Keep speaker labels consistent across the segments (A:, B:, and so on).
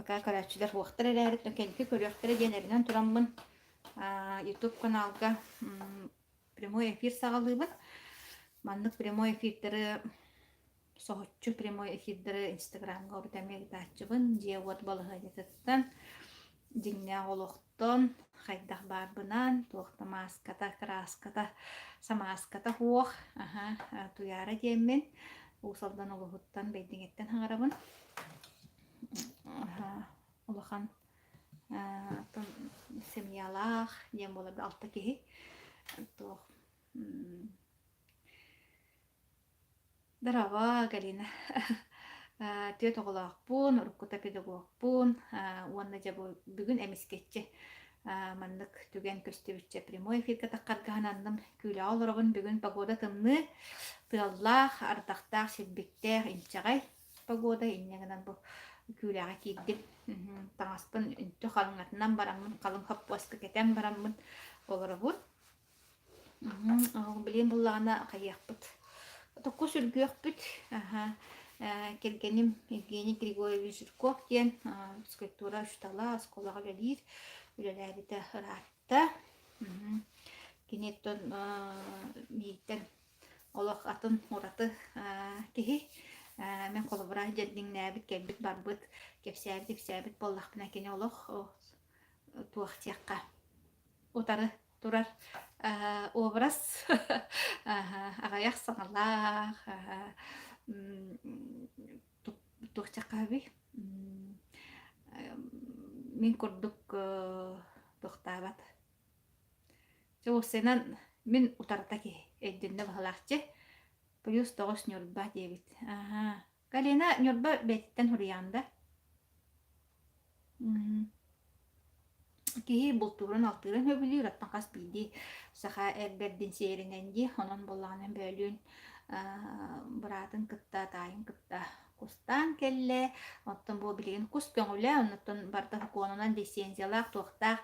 A: Пока көрөөччүлэр суохтар эрээри, кэнники көрүөхтэрэ диэн эрэнэн тураммын YouTube каналга прямой эфир саҕалыыбын. Маннык прямой эфирдары соһуччу прямой эфирдары Инстаграмҥа урут эмиэ ыытааччыбын. Дьиэ-уот балаһыанньатыттан, дьиҥнээх олохтон, хайдах баарбынан, туох да мааската, кырааската, самааската суох. Аха, Туйаара диэммин Уус Алдан улууһуттан Бэйдиҥэттэн хаҥарабын. Аха, улахан оттон семьялаах диэн буолар алта киһи туох Дорообо, Галина. Түөрт оҕолоохпун, уруккута педагогпун уонна дьэ бу бүгүн эмискэччи маннык түгэн көстүбүччэ прямой эфиргэ таххаргаһананным күүлэҕэ олоробун. Бүгүн погода тымныы, тыаллаах, ардахтаах, силбиктээх, инчэҕэй погода. Инньэ гынан бу күүлэҕэ киирдим. Таҥаспын үнтү халыҥатынан бараммын, халыҥ хоппуоска кэтэн бараммын олоробун. Билигин буллаҕына хайыахпыт. Токку сүргүөхпүт. Аһа, кэргэним Евгений Григорьевич Жирков диэн физкультура учуутала, оскуолаҕа үлэлиир, үлэлээбитэ ыраатта. Кини оттон миигиттэн олох атын ураты киһи. Мин холобура дьэрдиҥнээбит, кэлбит-барбыт, кэпсээбит-ипсээбит буоллахпына кини олох туох диэххэ утары турар образ аҕыйах саҥалаах туох диэххэ мин курдук туохтаабат чэ уопсайынан мин утарыта киһи өйдөннө баһылаахчы плюс тоҕус Ньурба диэбит аһаа Галина Ньурба бэйэтиттэн суруйаҕын да Киһи бултуурун-алтыырын сөбүлүүр, оттон хас биирдии саха эр бэрдин сиэринэн дии, онон буоллаҕына бөөлүүн быраатын кытта, таайын кытта кустаан кэллэ. Оттон бу билигин кус көҥүлэ, оннуттан барыта сокуонунан лицензиялаах, туохтаах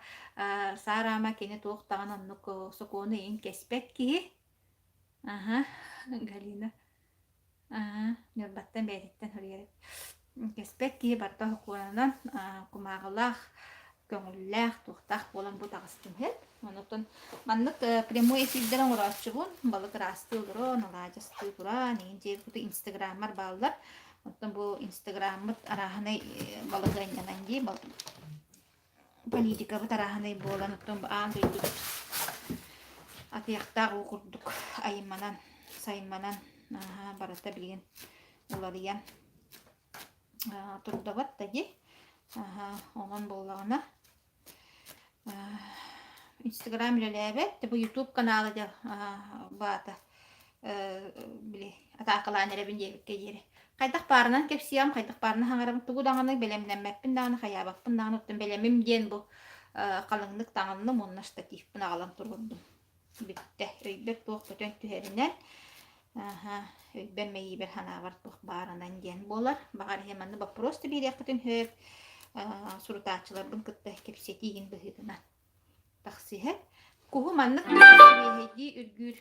A: саараама кини туох даҕаны оннук сокуону иин кэспэт киһи. Аһа, Галина. Аа, Ньурбаттан бэйэтиттэн суруйар эбит. Кэспэт киһи барыта сокуонунан кумааҕылаах, көҥүллээх, туохтаах буолан бу таҕыстым иһит. Онутун маннык прямой эфирдэр оҥорооччубун. Балык ыраастыы олорон, алаадьыстыы туран, иһин дьиэбит инстаграммар бааллар. Оттон бу инстаграммыт арааһынай балаһыанньанан дии Политикабыт арааһынай буолан, оттон бу аан дойдубут атыйахтаах уу курдук айымманан, сайымманан ааһа барыта билигин уларыйан турдабат да дии. Аһа, онон буоллаҕына Инстаграм үлэлээбэт, бу Ютуб канала дьэ баата били атаакалаан эрэбин диэбиккэ диэри. Хайдах баарынан кэпсиэм, хайдах баарынан хаҥарабын, тугу даҕаны бэлэмнэммэппин даҕаны, хайаабаппын даҕаны, оттон бэлэмим диэн бу халыҥнык таҥынным уонна штативпын аҕалан туруордум. Бүттэ. Өйбөр туох көтөн түһэринэн, аха, өйбөр мэйиибэр санаабар туох баарынан диэн буолар. Баҕар иһин манна боппуруос да биэриэххитин сөп, сурутааччыларбын кытта кэпсэтиигин быһыытынан тахсыһа. Куһу маннык сибиэһэйдии үргүүр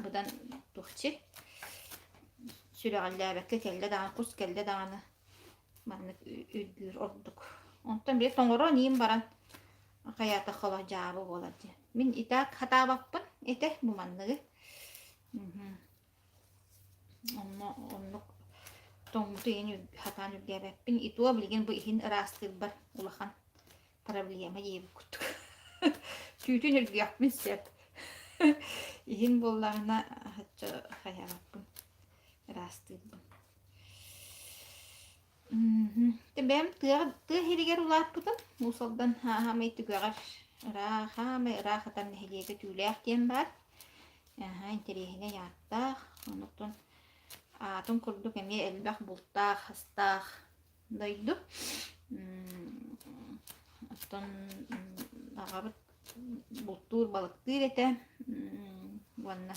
A: быдан туохчи сүрэҕэллээбэккэ кэллэ даҕаны кус кэллэ даҕаны маннык үргүүр ордук. Онтон били тоҥорон иин баран хайаатахха олох дьаабы буолар дии. Мин и так хатаабаппын этэ бу манныгы. Онно оннук тоҥмуту иһин хатаан үргээбэппин. И то билигин бу иһин ыраастыырбар улахан проблема диэбит курдук. Түүтүн үргүөхпүн сөп. Иһин буоллаҕына ачча хайаабаппын, ыраастыырбын. Бэйэм тыаҕа тыа иһигэр улааппытым. Уус Алдан хаамай түгэҕэр ыраах хаамай ыраах ытар нэһилиэгэ Түүлээх диэн баар. Аһа, интэриэһинэй ааттаах. Онуттан аатын курдук эмиэ элбэх бултаах, астаах дойду. Оттон аҕабыт бултуур, балыктыыр этэ. Уонна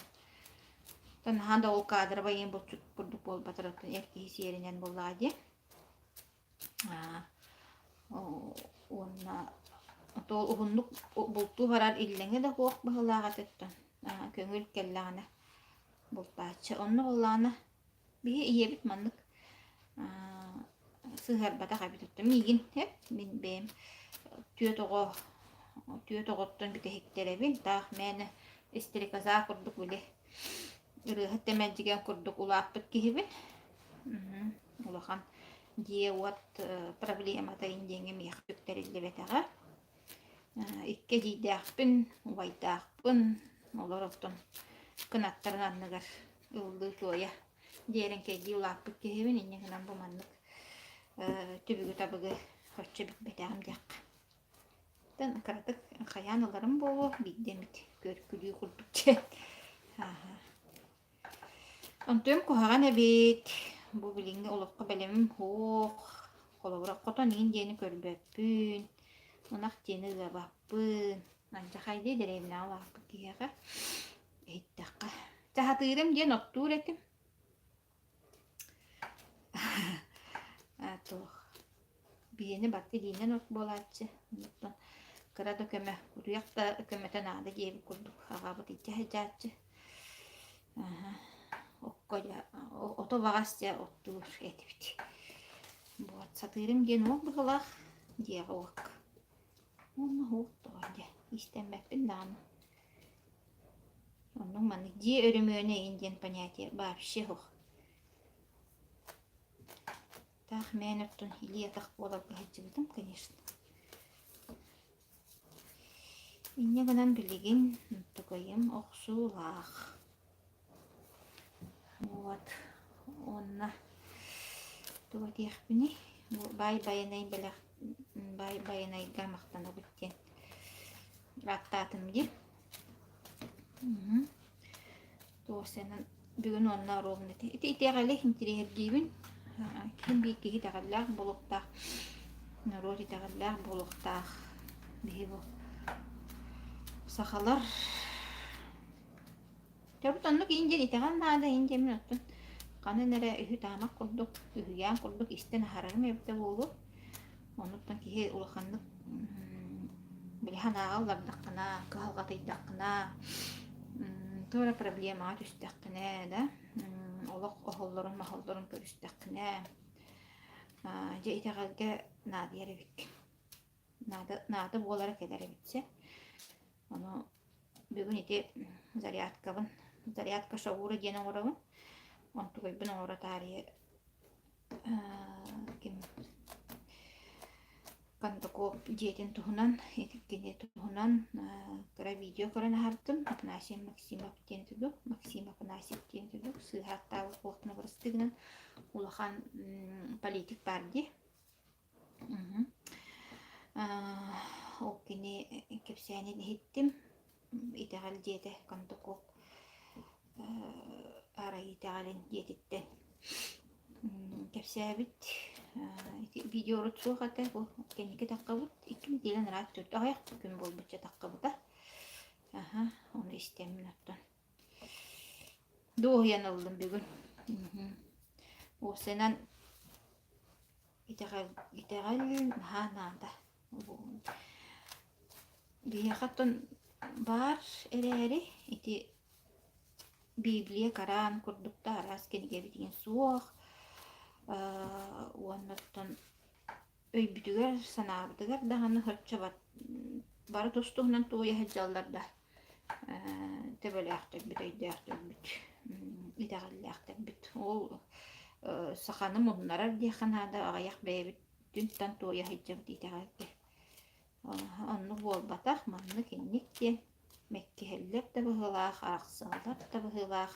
A: оттон наһаа да ол кадровай ийэм булчут курдук буолбатар, оттон эр киһи сиэринэн буоллаҕа дии. Уонна ол уһуннук бултуу барар иллэҥэ да суох быһыылаах этэ оттон көҥүл кэллэҕинэ бултааччы. Онно буоллаҕына Биһи ийэбит маннык сыһыарбатах эбит оттон миигин мин бэйэм түөрт оҕо түөрт оҕоттон бүтэһиктэрэбин таах мээнэ стрекоза курдук били ырыаһыт тэмэлдьигэн курдук улааппыт киһибин улахан дьиэ-уот проблемата диэҥҥэ миэхэ сүктэриллибэтэҕэ Икки эдьиийдээхпин, убайдаахпын, олор оттон кынаттарын анныгар ыллыы-туойа дьиэрэҥкэйдии улааппыт киһибин, инньэ гынан бу маннык түбүгү-табыгы соччо билбэтэҕим диэххэ. Оттон кыратык хайаан ыларым буолуо, биирдэ эмит көр-күлүү курдук диэн. Онтуом куһаҕан эбит, бу билиҥҥи олоххо бэлэмим суох, холобура хотон иин диэни көрбөппүн, ынах диэни ыабаппын, алдьархайдыы дэриэбинэҕэ улааппыт киһиэхэ иһиттэххэ. Саһатыырым диэн оттуур этим. Туох Биһиэнэ барыта илиинэн от буолааччы, онтон кыра да көмө, кутуйах да көмөтө наада диэбит курдук аҕабыт илдьэ сылдьааччы. Окко дьэ ото баҕас дьэ оттуур этибит. Вот сатыырым диэн уох быһыылаах дьиэҕэ уокка. Уонна уох тоҕо дьэ иистэммэппин даҕаны. Оннук маннык дьиэ өрөмүөнэ иһин диэн понятие вообще суох. Таах мээн оттон илии-атах буоларга сылдьыбытым, конечно. Инньэ гынан билигин тукайым охсуулаах. Вот. Уонна тугу этиэхпиний? Бу баай байанай бэлэх баай байанайга махтанабыт диэн ааттаатым дии. Туосенан бүгүн уонна ровно ити ити итэҕэли интириэһиргиибин. Ким биир киһи итэҕэллээх буолуохтаах, норуот итэҕэллээх буолуохтаах. Биһи бу сахалар Төрүт оннук иин диэн итэҕэл наада, иин диэммин оттон ханан эрэ үһү-таамах курдук, үһүйээн курдук истэн аһарарым эбитэ буолуо. Оннуктан киһи улаханнык били санааҕа ыллардаххына, кыһалҕатыйдаххына, туох эрэ проблемаҕа түстэххинэ да, олох оһоллорун-моһоллорун көрүстэххинэ, дьэ итэҕэлгэ наадыйар эбиккин. Наада, наада буолара кэлэр эбит сэ. Ону бүгүн ити зарядкабын, зарядка шаура диэн оҥоробун. Онтугайбын оҥоро таарыйа ким Кондаков дьиэтин туһунан, кини туһунан кыра видео көрөн аһардым. Афанасий Максимов диэн тугу, Максим Афанасьев диэн тугу, сыыһа ааттаабыт буолтуна бырастыы гынан улахан политик баар дии. Ол кини кэпсээнин иһиттим. Итэҕэл дьиэтэ Кондаков арай итэҕэлин дьиэтиттэн кэпсээбит. Ити видео урут суох этэ. Бу кэнники таххыбыт. Икки нэдиэлэ ыраах төрт аҕыйах күн буолбучча таххыбыта. Аха, ону истэммин оттон. Дуоһуйан ыллым бүгүн. Уопсайынан итэҕэл итэҕэл наһаа наада. Биһиэхэ оттон баар эрээри ити Библия, Коран курдук да араас кинигэбитигин суох уонна оттон өйбүтүгэр, санаабытыгар даҕаны соччо бары тус-туһунан туойа сылдьаллар да төбөлөөхтөрбүт, өйдөөхтөрбүт, итэҕэллээхтэрбит. Ол саханы муннарар диэххэ наада, аҕыйах бэйэбит түнтэн туойа сылдьабыт итэҕэлгэ. Оннук буолбатах, маннык инник диэн мэккиһэллэр да быһыылаах, арахсаллар да быһыылаах.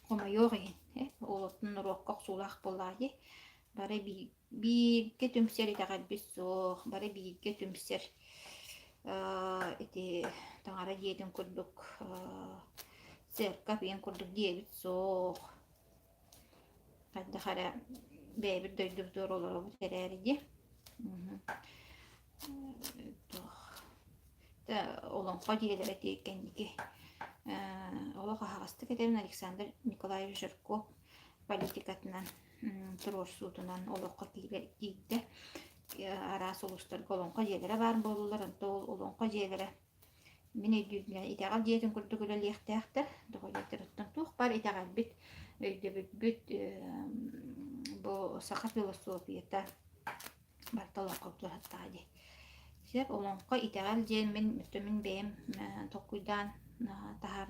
A: Хомойуох иһин, уолаттан норуокка охсуулаах буоллаҕа дии. Бары бииргэ түмсэр итэҕэлбит суох, бары бииргэ түмсэр ити таҥара дьиэтин курдук церковь ийэн курдук дьиэбит суох. Хайдах эрэ бэйэбит дойдубутугар олоробут эрээри дии. Туох олоҥхо дьиэлэрэ дии кэнники олох аһаҕастык этэбин Александр Николаевич Жирков политикатынан туруорсуутунан олоххо киирдэ. Араас улуустарга олоҥхо дьиэлэрэ баар буоллулар, онто ол олоҥхо дьиэлэрэ Мин өйдүүрбүнэн итэҕэл дьиэтин курдук үлэлиэхтээхтэр. Тоҕо диэтэр оттон туох баар итэҕэлбит. өйдөбүлбүт бу саха философията барыта олоҥхо туһаттаҕа дии. Сөп олоҥхо итэҕэл диэн мин мин бэйэм толкуйдаан таһаар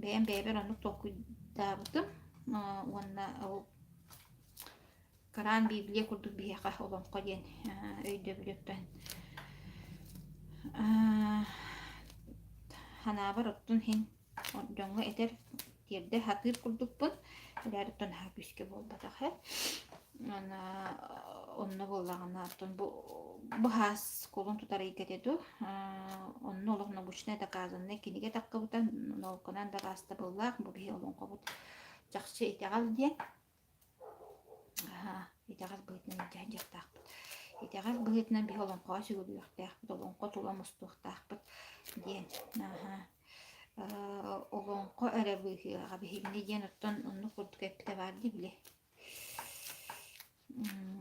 A: бэйэм бэйэбэр оннук толкуйдаабытым уонна ол Коран, Библия курдук биһиэхэ олоҥхо диэн өйдөбүлүттэн санаабар оттон иһин дьоҥҥо этэр тиэрдэ сатыыр курдукпун эрээри оттон наһаа күүскэ буолбатах ээ уонна онно буоллаҕына оттон бу бу хаас кулун тутар ыйга этэ дуу онно олох научнай доказаннай кинигэ таххыбыта науканан дакаастабыллаах бу биһи олоҥхобут чахчы итэҕэл диэн Итэҕэл быһыытынан илдьэ сылдьыахтаахпыт. Итэҕэл быһыытынан биһи олоҥхоҕо сүгүрүйүөхтээхпит, олоҥхо тула мустуохтаахпыт диэн. Аһаа. Олоҥхо эрэ быыһыаҕа биһигини диэн оттон оннук курдук эппитэ баар дии били.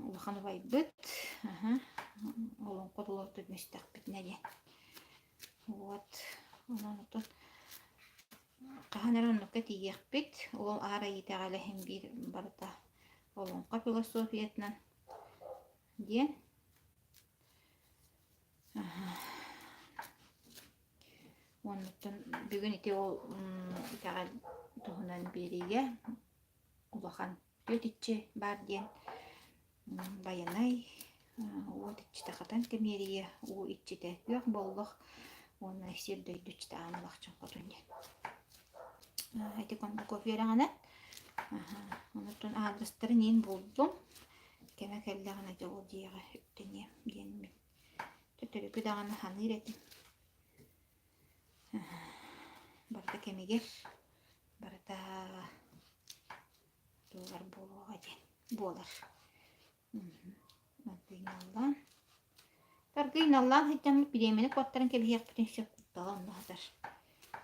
A: Улахан убайбыт аһа олоҥхо тула түмүстэхпитинэ диэн. Вот. Онон оттон Хаһан эрэ оннукка тиийиэхпит, ол аар айыы итэҕэлэ иһин биир барыта олоҥхо философиятынан диэн. Оннуттан бүгүн ити ол итэҕэл туһунан биэриигэ улахан түөрт иччи баар диэн Байанай уот иччитэ хатан кэмиэрийэ, уу иччитэ күөх боллох уонна сир-дойду иччитэ аан улахчын хотун диэн. Ити Кондаков үөрэҕинэн онтон аадырыстарын иин булдум. Кэмэ кэллэҕинэ дьэ ол дьиэҕэ үктэниэм диэммин. Төттөрүкү даҕаны саныыр этим. Барыта кэмигэр, барыта туолар буолуоҕа диэн буолар. Таргыйналлаан Таргыйналлаан сылдьаммыт бириэмэни куоттаран кэбиһиэхпитин сөп куттала онно сытар.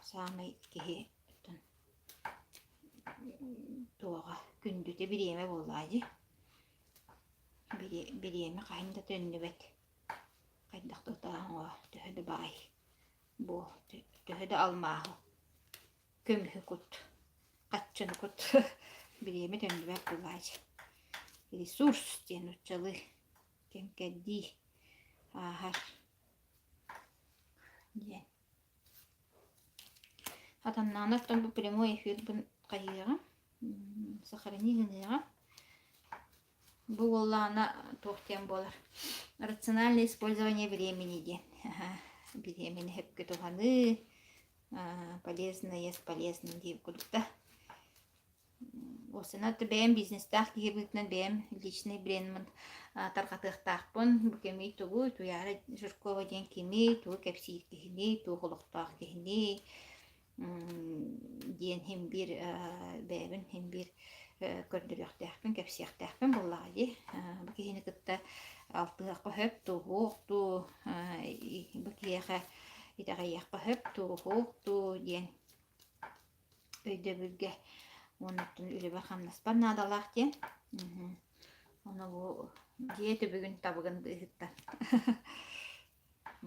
A: Саамай киһи оттон туоҕа күндүтэ бириэмэ буоллаҕа дии. Бириэмэ хаһан да төннүбэт. Хайдах да ытааһыҥ төһө да баай буол, төһө да алмааһы көмүһү кут, хаччыны кут бириэмэ төннүбэт буолааччы. Ресурс диэн нууччалыы кэм-кэрдии ааһар диэн. Хатаннаҕына оттон бу прямой эфирбын хайыаҕым, сохрани гыныаҕым. Бу буоллаҕына туох диэн буолар рациональное использование времени диэн бириэмэни сөпкө туһаныы полезное с полезным диир курдук да Осына бэйэм бизнестээх киһи быһыытынан бэйэм личный брендмин тарҕатыахтаахпын. Бу кэмий тугуй, Туйаара Жиркова диэн кимий, тугу кэпсиир киһиний, туох олохтоох киһиний диэн иһин биир бэйэбин иһин биир көрдөрүөхтээхпин, кэпсиэхтээхпин буоллаҕа дии. Бу киһини кытта алтыһыахха сөп дуу, суох дуу, бу киһиэхэ итэҕэйиэххэ сөп дуу, суох дуу диэн өйдөбүлгэ уонна оттон үлэбэр-хамнаспар наадалаах диэн. Ону бу дьиэ түбүгүн табыгын быыһыттан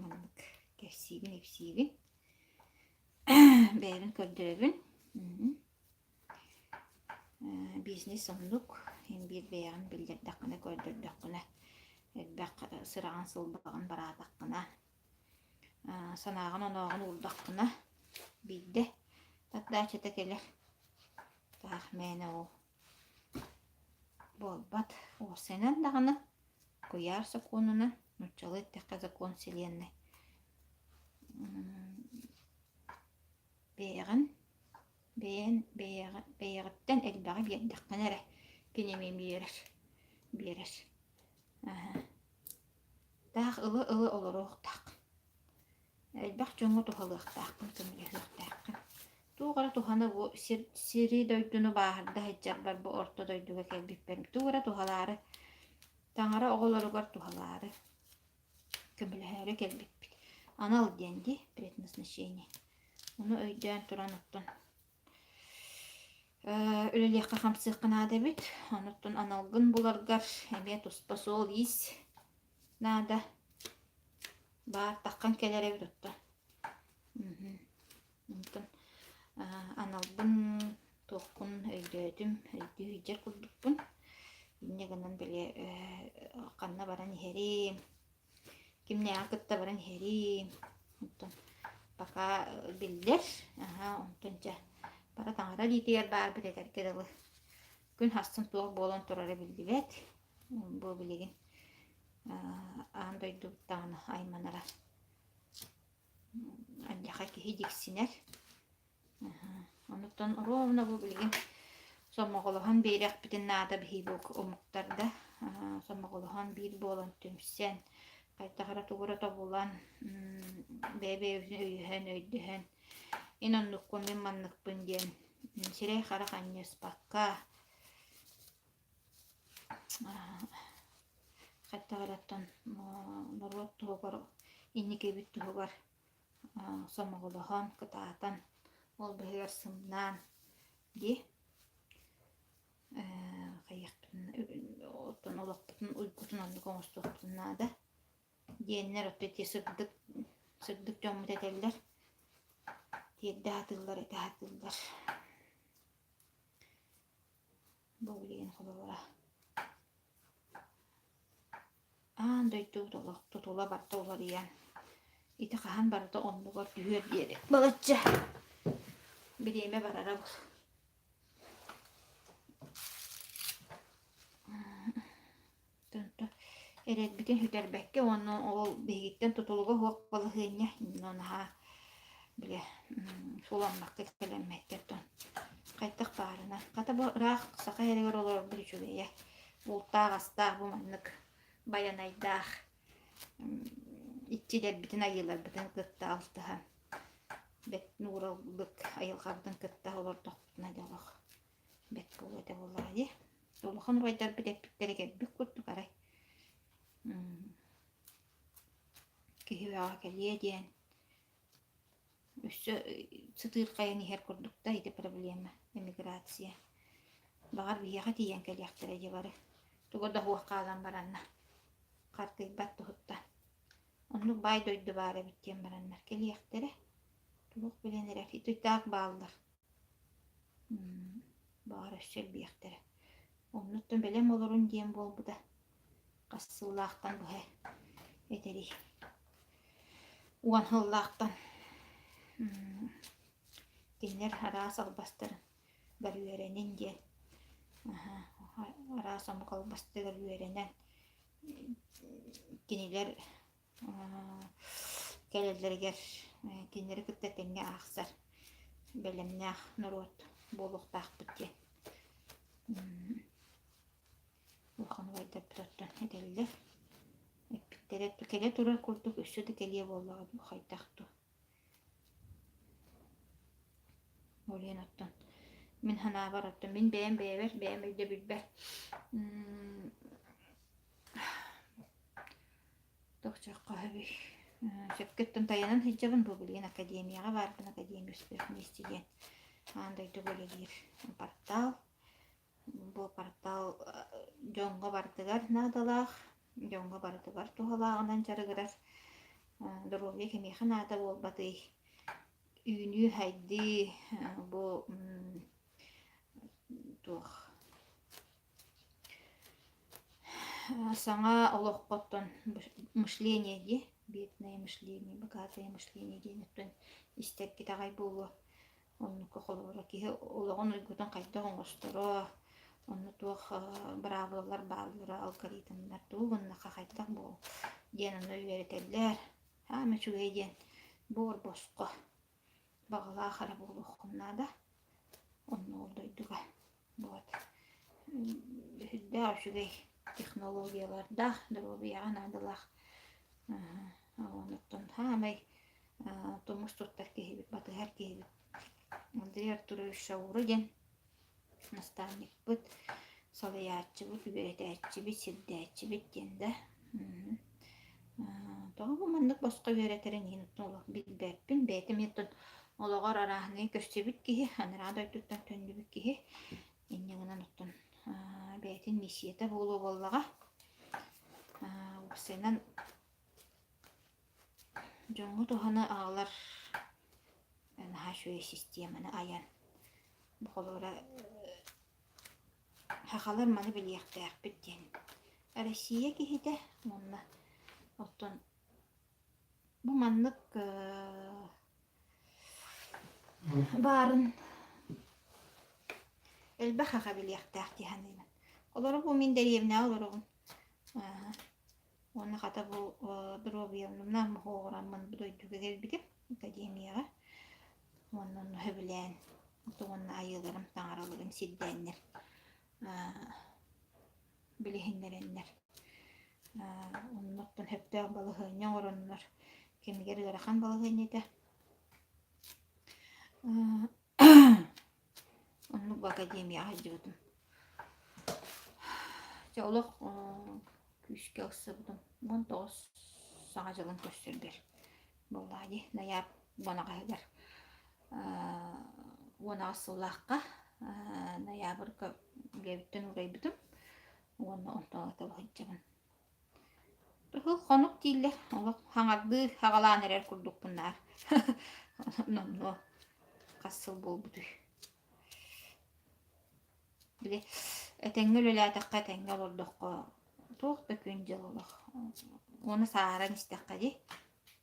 A: маннык кэпсиибин-ипсиибин бэйэбин көрдөрөбүн. Бизнес оннук эн биир бэйэҕин биллэрдэххинэ, көрдөрдөххүнэ, элбэх сыраҕын-сылбаҕын бараатаххына, санааҕын-онооҕун уурдаххына биирдэ отдачата кэлэр. Таах мээнэ ол буолбат. Уопсайынан даҕаны куйаар сокуонунан, нууччалыы эттэххэ закон вселенной бэйэҕин бэйэн бэйэҕин бэйэҕиттэн элбэҕи биэрдэххинэ эрэ кини эмиэ биэрэр биэрэр Таах ыла-ыла олоруохтаах. Элбэх дьоҥҥо туһалыахтааххын, көмөлөһүөхтээххин. Туох эрэ туһаны бу сир сири-дойдуну бааһырда сылдьарбар бу орто дойдуга кэлбиппэр тугу эрэ туһалаары, таҥара оҕолоругар туһалаары, көмөлөһөөрү кэлбиппит. Анал диэн дии, предназначение. Ону өйдөөн туран оттон Үлэлиэххэ-хамсыахха наада эбит. Онуттан аналгын буларгар эмиэ туспа суол-иис наада. Баар таххан кэлэр эбит оттон. Онтон аналбын Туохпун өйдөөтүм, өйдүү сылдьар курдукпун. Инньэ гынан били ханна баран иһэрим, кимнээҕи кытта баран иһэрим. Онтон пока биллэр. Аһа, онтон дьэ бара таҥара илиитигэр баарбыт этэргэ дылы. Күн хассын туох буолан турара биллибэт. Бу билигин аан дойдубут даҕаны айманара Андьаха киһи дьиксинэр. Онуттан ровно бу билигин сомоҕолоһон биэриэхпитин наада биһиги бу омуктарда сомоҕолоһон биир буолан түмсэн хайдах эрэ тугу эрэ тобулан бэйэ-бэйэбитин өйөһөн өйдөһөн ин оннуккун мин манныкпын диэн сирэй-харах анньыспакка Хайдах эрэ оттон норуот туһугар инникибит туһугар сомоҕолоһон, кытаатан, ол быһыгар сымнаан дии хайыахпытын оттон олохпутун уйгутун оннук оҥостуохпутун наада диэннэр оттон ити сырдык сырдык дьоммут этэллэр тиэрдэ сатыыллар этэ сатыыллар Бу билигин холобура аан дойду тутула барыта уларыйан ити хаһан барыта оннугар түһүөр диэри балачча бириэмэ барара Эрэлбитин сүтэрбэккэ уонна ол биһигиттэн тутулуга суох балаһыанньа иннинэ наһаа бile суламмакка кэлэммэттэр дон хайдах баарынан хата бу ыраах саха сиригэр олорорбут үчүгэйэ бултаах-астаах бу маннык байанайдаах иччилэрбитин айыыларбытын кытта алтыһан бэрт нуураллык айылҕабытын кытта олордохпутуна дьэ олох бэрт буолуо этэ буоллаҕа дии Улахан убайдарбыт эппиттэрэ кэлбит курдук арай киһи үөҕэ кэлиэ диэн өссө сытыырхайан иһэр курдук да ити проблема эмиграция баҕар биһиэхэ тиийэн кэлиэхтэрэ дии бары туга да суох хаалан баранна хартыйбат туһуттан оннук баай дойду баар эбит диэн бараннар кэлиэхтэрэ туох билэн эрэр ититаах бааллар Баҕар өссө элбиэхтэрэ. Оннуттан бэлэм олорун диэн буолбута. Хас сыллаахтан быһа этэрий. Уон сыллаахтан кинилэр араас албастарын бары үөрэнин диэн араас омук албастарыгар үөрэнэн кинилэр кэлэллэригэр кинилэри кытта тэҥҥэ аахсар бэлэмнээх норуот буолуохтаахпыт диэн улахан убайдарбыт оттон этэллэр эппиттэрэ кэлэ турар курдук өссө да кэлиэ буоллаҕа дуу хайдах дуу ол иһин оттон мин санаабар оттон мин бэйэм бэйэбэр бэйэм өйдөбүлбэр Тохчоххо сөбүй сөпкө оттон тайанан сылдьабын бу билигин академияҕа баарбын академия успех вместе диэн аан дойдуга үлэлиир портал бу портал дьоҥҥо барытыгар наадалаах дьоҥҥо барытыгар туһалааҕынан дьарыгырар доруобуйа кимиэхэ наада буолбатый үүнүү-сайдыы бу туох Саҥа олоххоттон мышление дии, бедное мышление, богатое мышление диэн оттон истэргит аҕай буолуо. Оннукка холобура киһи олоҕун уйгутун хайдах оҥосторо, онно туох быраабылалар бааллара, алгоритмнар тугу гыннахха хайдах буол диэн онно үөрэтэллэр. Саамай үчүгэй диэн буор босхо баҕалаах эрэ буолуоххун наада. Онно ол дойдуга Вот. Сүрдээх үчүгэй технологиялардаах, доруобуйаҕа наадалаах. Онуттан саамай тумус туттар киһибит, батыһар киһибит Андрей Артурович Шаура диэн наставникпыт, салайааччыбыт, үөрэтээччибит, сирдээччибит диэн да. Тоҕо бу маннык босхо үөрэтэрин иһин олох билбэппин. Бэйэтим оттон Олоҕор арааһынай көрсүбүт киһи, анараа дойдуттан төннүбүт киһи инньэ гынан оттон бэйэтин миссията буолуо буоллаҕа. Уопсайынан дьоҥҥо туһаны аҕалар наһаа үчүгэй систиэмэни айан. Бу холобура сахалар маны билиэхтээхпит диэн. Россия киһитэ уонна оттон бу маннык баарын элбэх аҕа билиэхтээх дии саныыбын. Олору бу мин дэриэбинэҕэ олоробун. Уонна хата бу доруобуйабынан моһуогураммын бу дойдуга кэлбитим академияҕа. Уонна онно сөбүлээн уонна айыыларым таҥараларын сирдээннэр билиһиннэрэннэр оннуттан сөптөөх балаһыанньа оҥороннор кэмигэр ыарахан балаһыанньа этэ. Оннук бу академияҕа сылдьыбытым. Дьэ олох күүскэ ылсыбытым. 19 саҥа дьылын көрсөргөр буоллаҕа дии. Ноябрь 18-ыгар 18 сыллаахха ноябрьга үлэбиттэн уурайбытым уонна онтон ыла сылдьабын. Туһул хонук дииллэр, олох хаҥардыы хаҕалаан эрэр курдукпун наар. Номнуо хас сыл буолбутуй. Били этэҥҥэ үлэлээтэххэ, этэҥҥэ олордоххо туох да күн-дьыл олох. Уонна сааһыран истэххэ дии,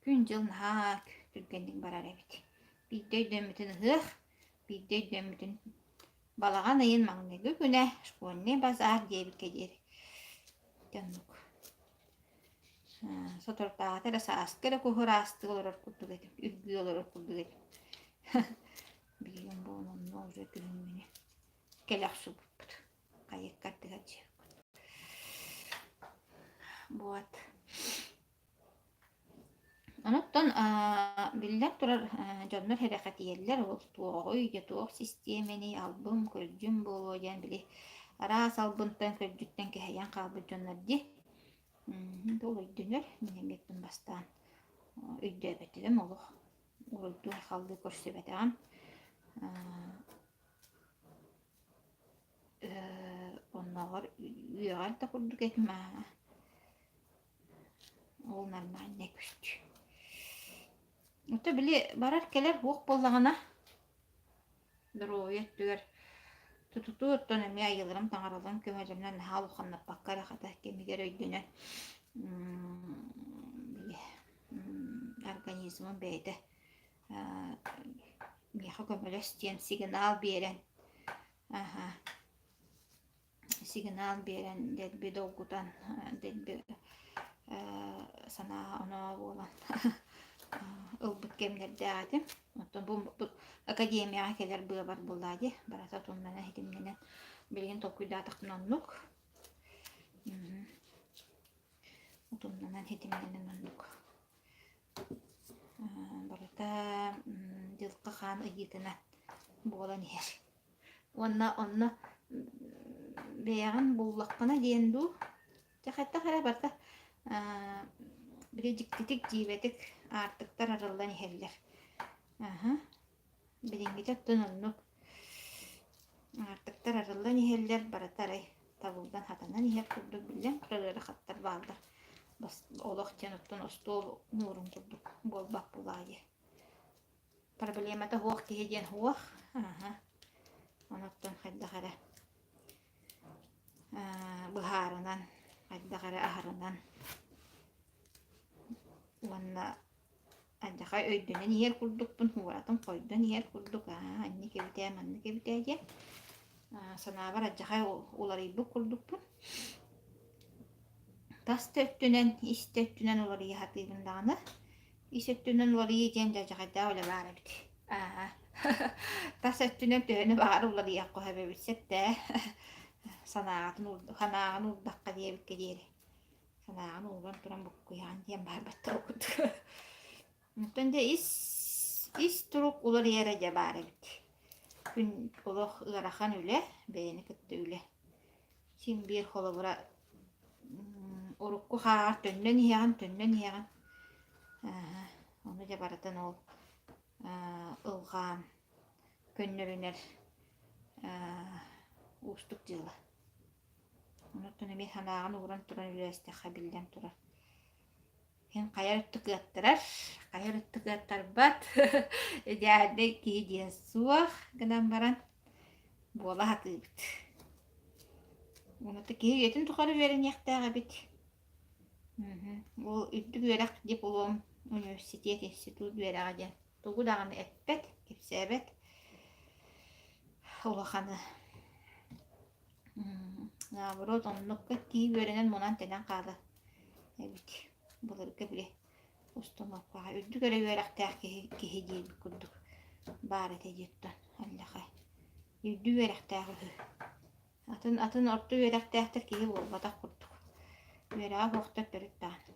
A: күн-дьыл наһаа түргэнник барар эбит. Биирдэ өйдөммүтүн ыһыах, биирдэ өйдөммүтүн балаҕан ыйын маҥнайгы күнэ школьный базар диэбиккэ диэри. Ити оннук. Соторутааҕыта эрэ сааскы эрэ куһураастыы олорор курдук этим, үргүү олорор курдук этим. Билигин бу онно уже күһүҥҥүнү кэлэ охсубуппут. Хайыкка ардыгар дьиэбит. Вот. Онуттан биллэн турар, дьоннор сэрэхэтийэллэр, ол туоҕуй, дьэ туох систиэмэний, албын, көлдьүн буолуо диэн били араас албынтан, көлдьүттэн кэһэйэн хаалбыт дьоннор дии. Ол өйдөнөр, мин эмиэппин бастаан өйдөөбөтүм олох уруйдуу-айхаллыы көрсүбэтэҕим. Оннооҕор үөҕэр да курдук этим аа. Ол нормальнай көстүү. Ото били барар-кэлэр уох буоллаҕына, доруобуйа өттүгэр тутутуу оттон эмиэ айыыларым таҥараларым көмөлөрүнэн наһаа улаханнаппакка эрэ хата кэмигэр өйдөнөн били организмым бэйэтэ миэхэ көмөлөс диэн сигнал биэрэн аха сигнал биэрэн дэлби долгутан дэлби санаа-оноо буолан ылбыт кэмнэрдээх этим. Оттон бу академияҕа кэлэр быабар буоллаа дии, барыта тумнанан ситимнэнэн билигин толкуйдаатахпына оннук. Утумнанан ситимнэнэн оннук. Барыта дьылҕа хаан ыйыытынан буолан иһэр. Уонна онно бэйэҕин буллаххына диэн дуу, дьэ хайдах эрэ барыта били дьиктитик, дьиибэтик аартыктар арыллан иһэллэр. Аһа, билиҥҥитэ оттон оннук аартыктар арыллан иһэллэр, барыта арай табыллан хатанан иһэр курдук биллэн турар ыарахаттар бааллар. Олох диэн оттон остуол нуурун курдук буолбат буолаайы. Проблемата суох киһи диэн суох. Аһа. Онуттан хайдах эрэ быһаарынан, хайдах эрэ аһарынан уонна алдьархай өйдөнөн иһэр курдукпун, уоратым хойдон иһэр курдук, аа инник эбитээ, маннык эбитээ диэн санаабар алдьархай уларыйбыт курдукпун. Тас да өттүнэн, ис да өттүнэн уларыйа сатыыбын даҕаны Ис өттүнэн уларыйыы диэн дьадьаҕайдаах үлэ баар эбит. Аа. Тас өттүнэн төһөнү баҕар уларыйыахха сөп эбит сөп ээ. Санааҕытын санааҕын уурдахха диэбиккэ диэри. Санааҕын ууран туран буккуйаҕын диэн баар баттал курдук. Оттон дьэ ис ис турук уларыйара дьэ баар эбит. Күн олох ыарахан үлэ, бэйэни кытта үлэ. Син биир холобура урукку хааҕар төннөн иһэҕин, төннөн иһэҕин. Ону дьэ барытын ол ылҕаан көннөрүнэр уустук дьыала. Онуттан эмиэ санааҕын ууран туран үлэлэстэххэ биллэн турар. Һин хайа өттү кыаттарар, хайа өттү кыаттарбат идеальнай киһи диэн суох гынан баран. Буола сатыыбыт. Уонна киһи үйэтин тухары үөрэниэхтээх эбит. Ол үрдүк үөрэх диплом, университет, институт үөрэҕэ диэн тугу даҕаны эппэт, кэпсээбэт улаханы. Наоборот, оннукка киһи үөрэнэн мунан-тэнэн хаалар эбит. Былыргы били установкаҕа үрдүк эрэ үөрэхтээх киһи киһи диэбит курдук баар этэ диэттэн аллаха үрдүк үөрэхтээх үһү. Атын атын орто үөрэхтээхтэр киһи буолбатах курдук. Үөрэҕэ суохтар төрүт даҕаны.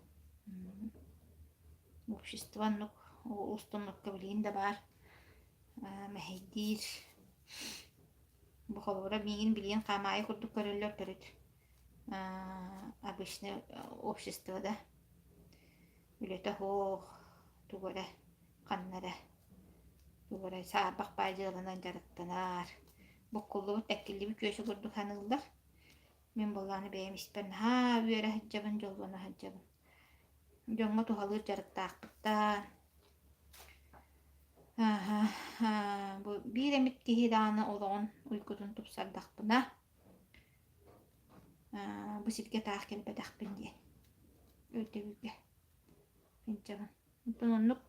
A: Общество оннук установка билигин да баар мэһэйдиир. Бу холобура миигин билигин хаамаайы курдук көрөллөр төрүт обычное общество да үлэтэ суох тугу эрэ ханна эрэ тугу эрэ саарбах баай дьыаланан дьарыктанар буккуллубут тэккиллибит күөсү курдук саныыллар мин буоллаҕына бэйэм испэр наһаа үөрэ сылдьабын дьоллоно сылдьабын дьоҥҥо туһалыыр дьарыктаахпыттан бу биир эмит киһи даҕаны олоҕун уйгутун тупсардахпына бу сиргэ таах кэлбэтэхпин диэн өйдөбүлгэ сылдьабын. Оттон оннук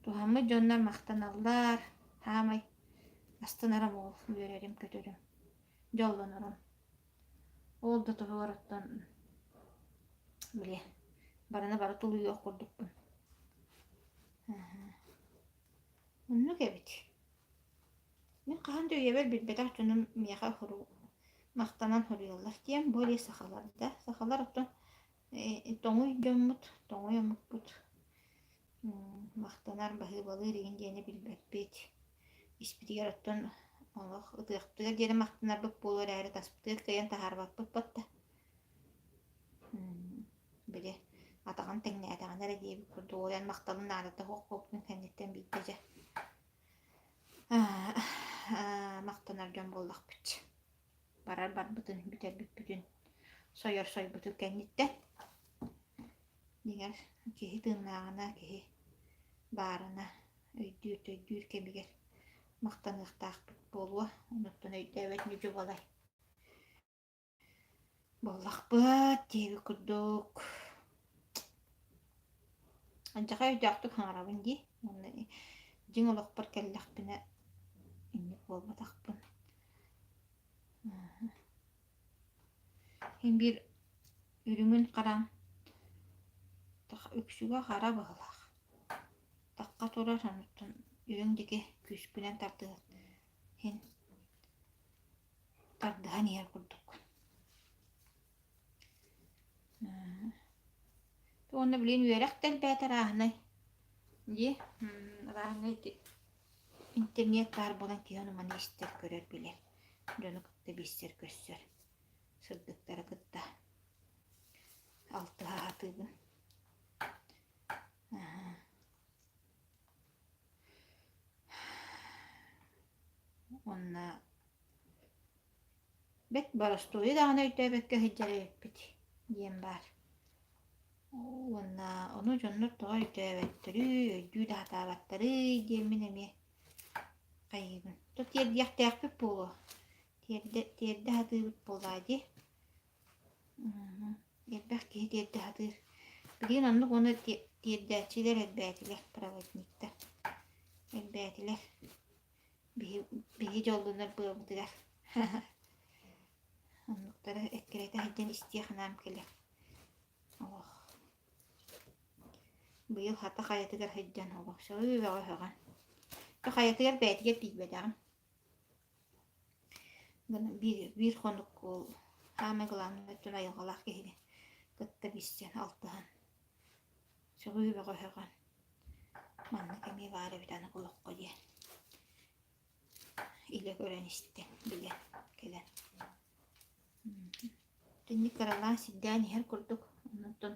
A: туһаммыт дьоннор махтаналлар, саамай астынарым ол, үөрэрим-көтөрүм, дьоллонорум. Ол да туһугар оттон били барыны бары тулуйуох курдукпун. Оннук эбит. Мин хаһан да үйэбэр билбэтэх дьонум миэхэ махтанан суруйаллар диэн более сахалар да. Сахалар оттон тоҥуй дьоммут, тоҥуй омукпут махтанар, баһыыбалыыр игин диэни билбэппит. Испитигэр оттон олох ытыахпытыгар диэри махтанарбыт буолуо эрээри таспытыгар кыайан таһаарбаппыт батта. Били атаҕын тэҥнээтэҕинэ эрэ диэбит курдук уойан махталын наадата суох буолбутун кэнниттэн биирдэ дьэ махтанар дьон буоллахпыт. Барар барбытын, бүтэрбиппитин, сойор сойбутун кэнниттэн. Дьиҥэр, киһи тыыннааҕына, киһи баарына өйдүүр төйдүүр кэмигэр махтаныахтаахпыт буолуо. Онуттан өйдөөбөт ньүдьү балай. Буоллахпыт диэбит курдук Алдьархай өйдөөхтүк саҥарабын дии уонна дьиҥ олохпор кэллэхпинэ инник буолбатахпын Син биир үрүҥүн хараҥ үксүгэ хара быһыылаах тахха турар онтон үрүҥ диэки күүспүнэн тардыһан иһин тардыһан иһэр курдуккун Уонна билигин үөрэх да элбээтэ арааһынай дии арааһынай ити интернет баар буолан киһи ону маны истэр, көрөр, билэр, дьону кытта билсэр-көрсөр, сырдыктары кытта алтыһа сатыыбын. Уонна Бэрт боростуойу даҕаны өйдөөбөккө сылдьар эбиппит диэн баар. Уонна ону дьоннор тоҕо өйдөөбөттөрүй, өйдүү да сатаабаттарый диэммин эмиэ хайыыбын. То тиэрдиэхтээхпит буолуо. Тиэрдэ, тиэрдэ сатыыбыт буолаа дии. Элбэх киһи тиэрдэ сатыыр. Билигин оннук уонна тиэрдээччилэр элбээтилэр, проводниктар элбээтилэр. Биһи, биһи дьоллонор быабытыгар Оннуктары эккирэтэ сылдьан истиэх анаам кэлэр. Олох. Быйыл хата хайатыгар сылдьан олох сөҕүү бөҕө сөҕөн. Хайатыгар бэйэтигэр тиийбэтэҕим. Биир, биир хонук ол саамай главное өттүн айылҕалаах киһини кытта билсэн, алтыһан сөҕүү бөҕө сөҕөн. Маннык эмиэ баар эбит аны олоххо диэн илэ көрөн истэн, билэн кэлэн. Итинник кыралаан сирдээн иһэр курдук. Онтон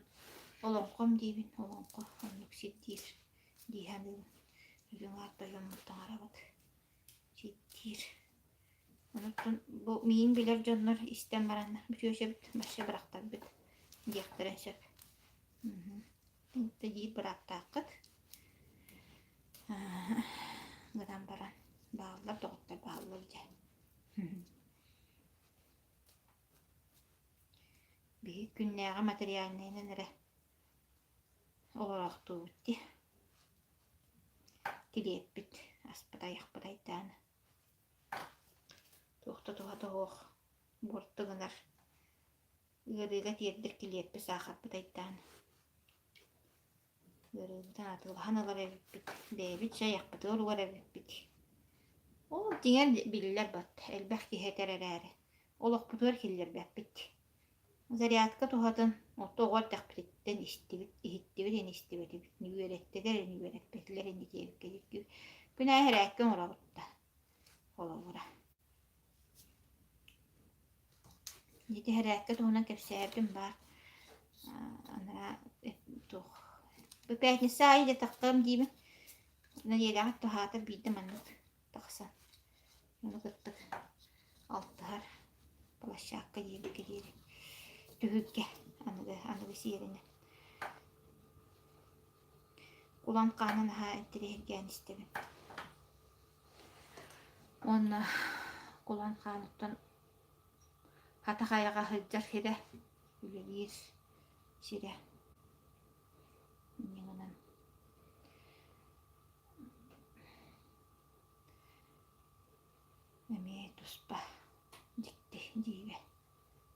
A: олоҥхом диибин, олоҥхо оннук сирдиир дии саныыбын. Үрүҥ аар тойоммут таҥарабыт сирдиир. Онтон бу миигин билэр дьоннор истэн бараннар бүтүөсэбит, башы бырахтарбыт диэхтэрин сөп. Диир бырааптааххыт. Гынан баран бааллар доҕоттор бааллар дьэ. Биһиги күннээҕи материальнайынан эрэ олороохтуубут дии. Килиэппит, аспыт айахпыт айдаана. Туох да туһата суох буорту гынар ыарыыга тиэрдэр килиэппит саахарбыт айдаана. Ыарыыбытын атыылаһан ылар эбиппит, бэйэбит чэй айахпытыгар угар эбиппит. Ол дьиҥэр биллэр бат, элбэх киһи этэр эрээри, олохпутугар киллэрбэппит. Зарядка туһатын орто оҕо эрдэхпититтэн истибит, иһиттибит ини истибэтибит, үөрэттилэр ини үөрэппэтилэр ини диэбиккэ күн аайы эрээккэ оҥоробут да холобура. Ити эрээккэ туһунан кэпсээбитим баар анараа туох бу пятница аайы дьэ тахтарым диибин нэдиэлэҕэ туһаата биирдэ маннык тахсан ону кытта алтыһар площадка диэбиккэ диэри түһүлгэ аныгы аныгы сиэринэн кулан хаанын наһаа интэриэһиргээн истэбин Уонна Кулан хааныттан Хатах айаҕа сылдьар сирэ, үлэлиир сирэ. Инньэ гынан эмиэ туспа дьикти дьиибэ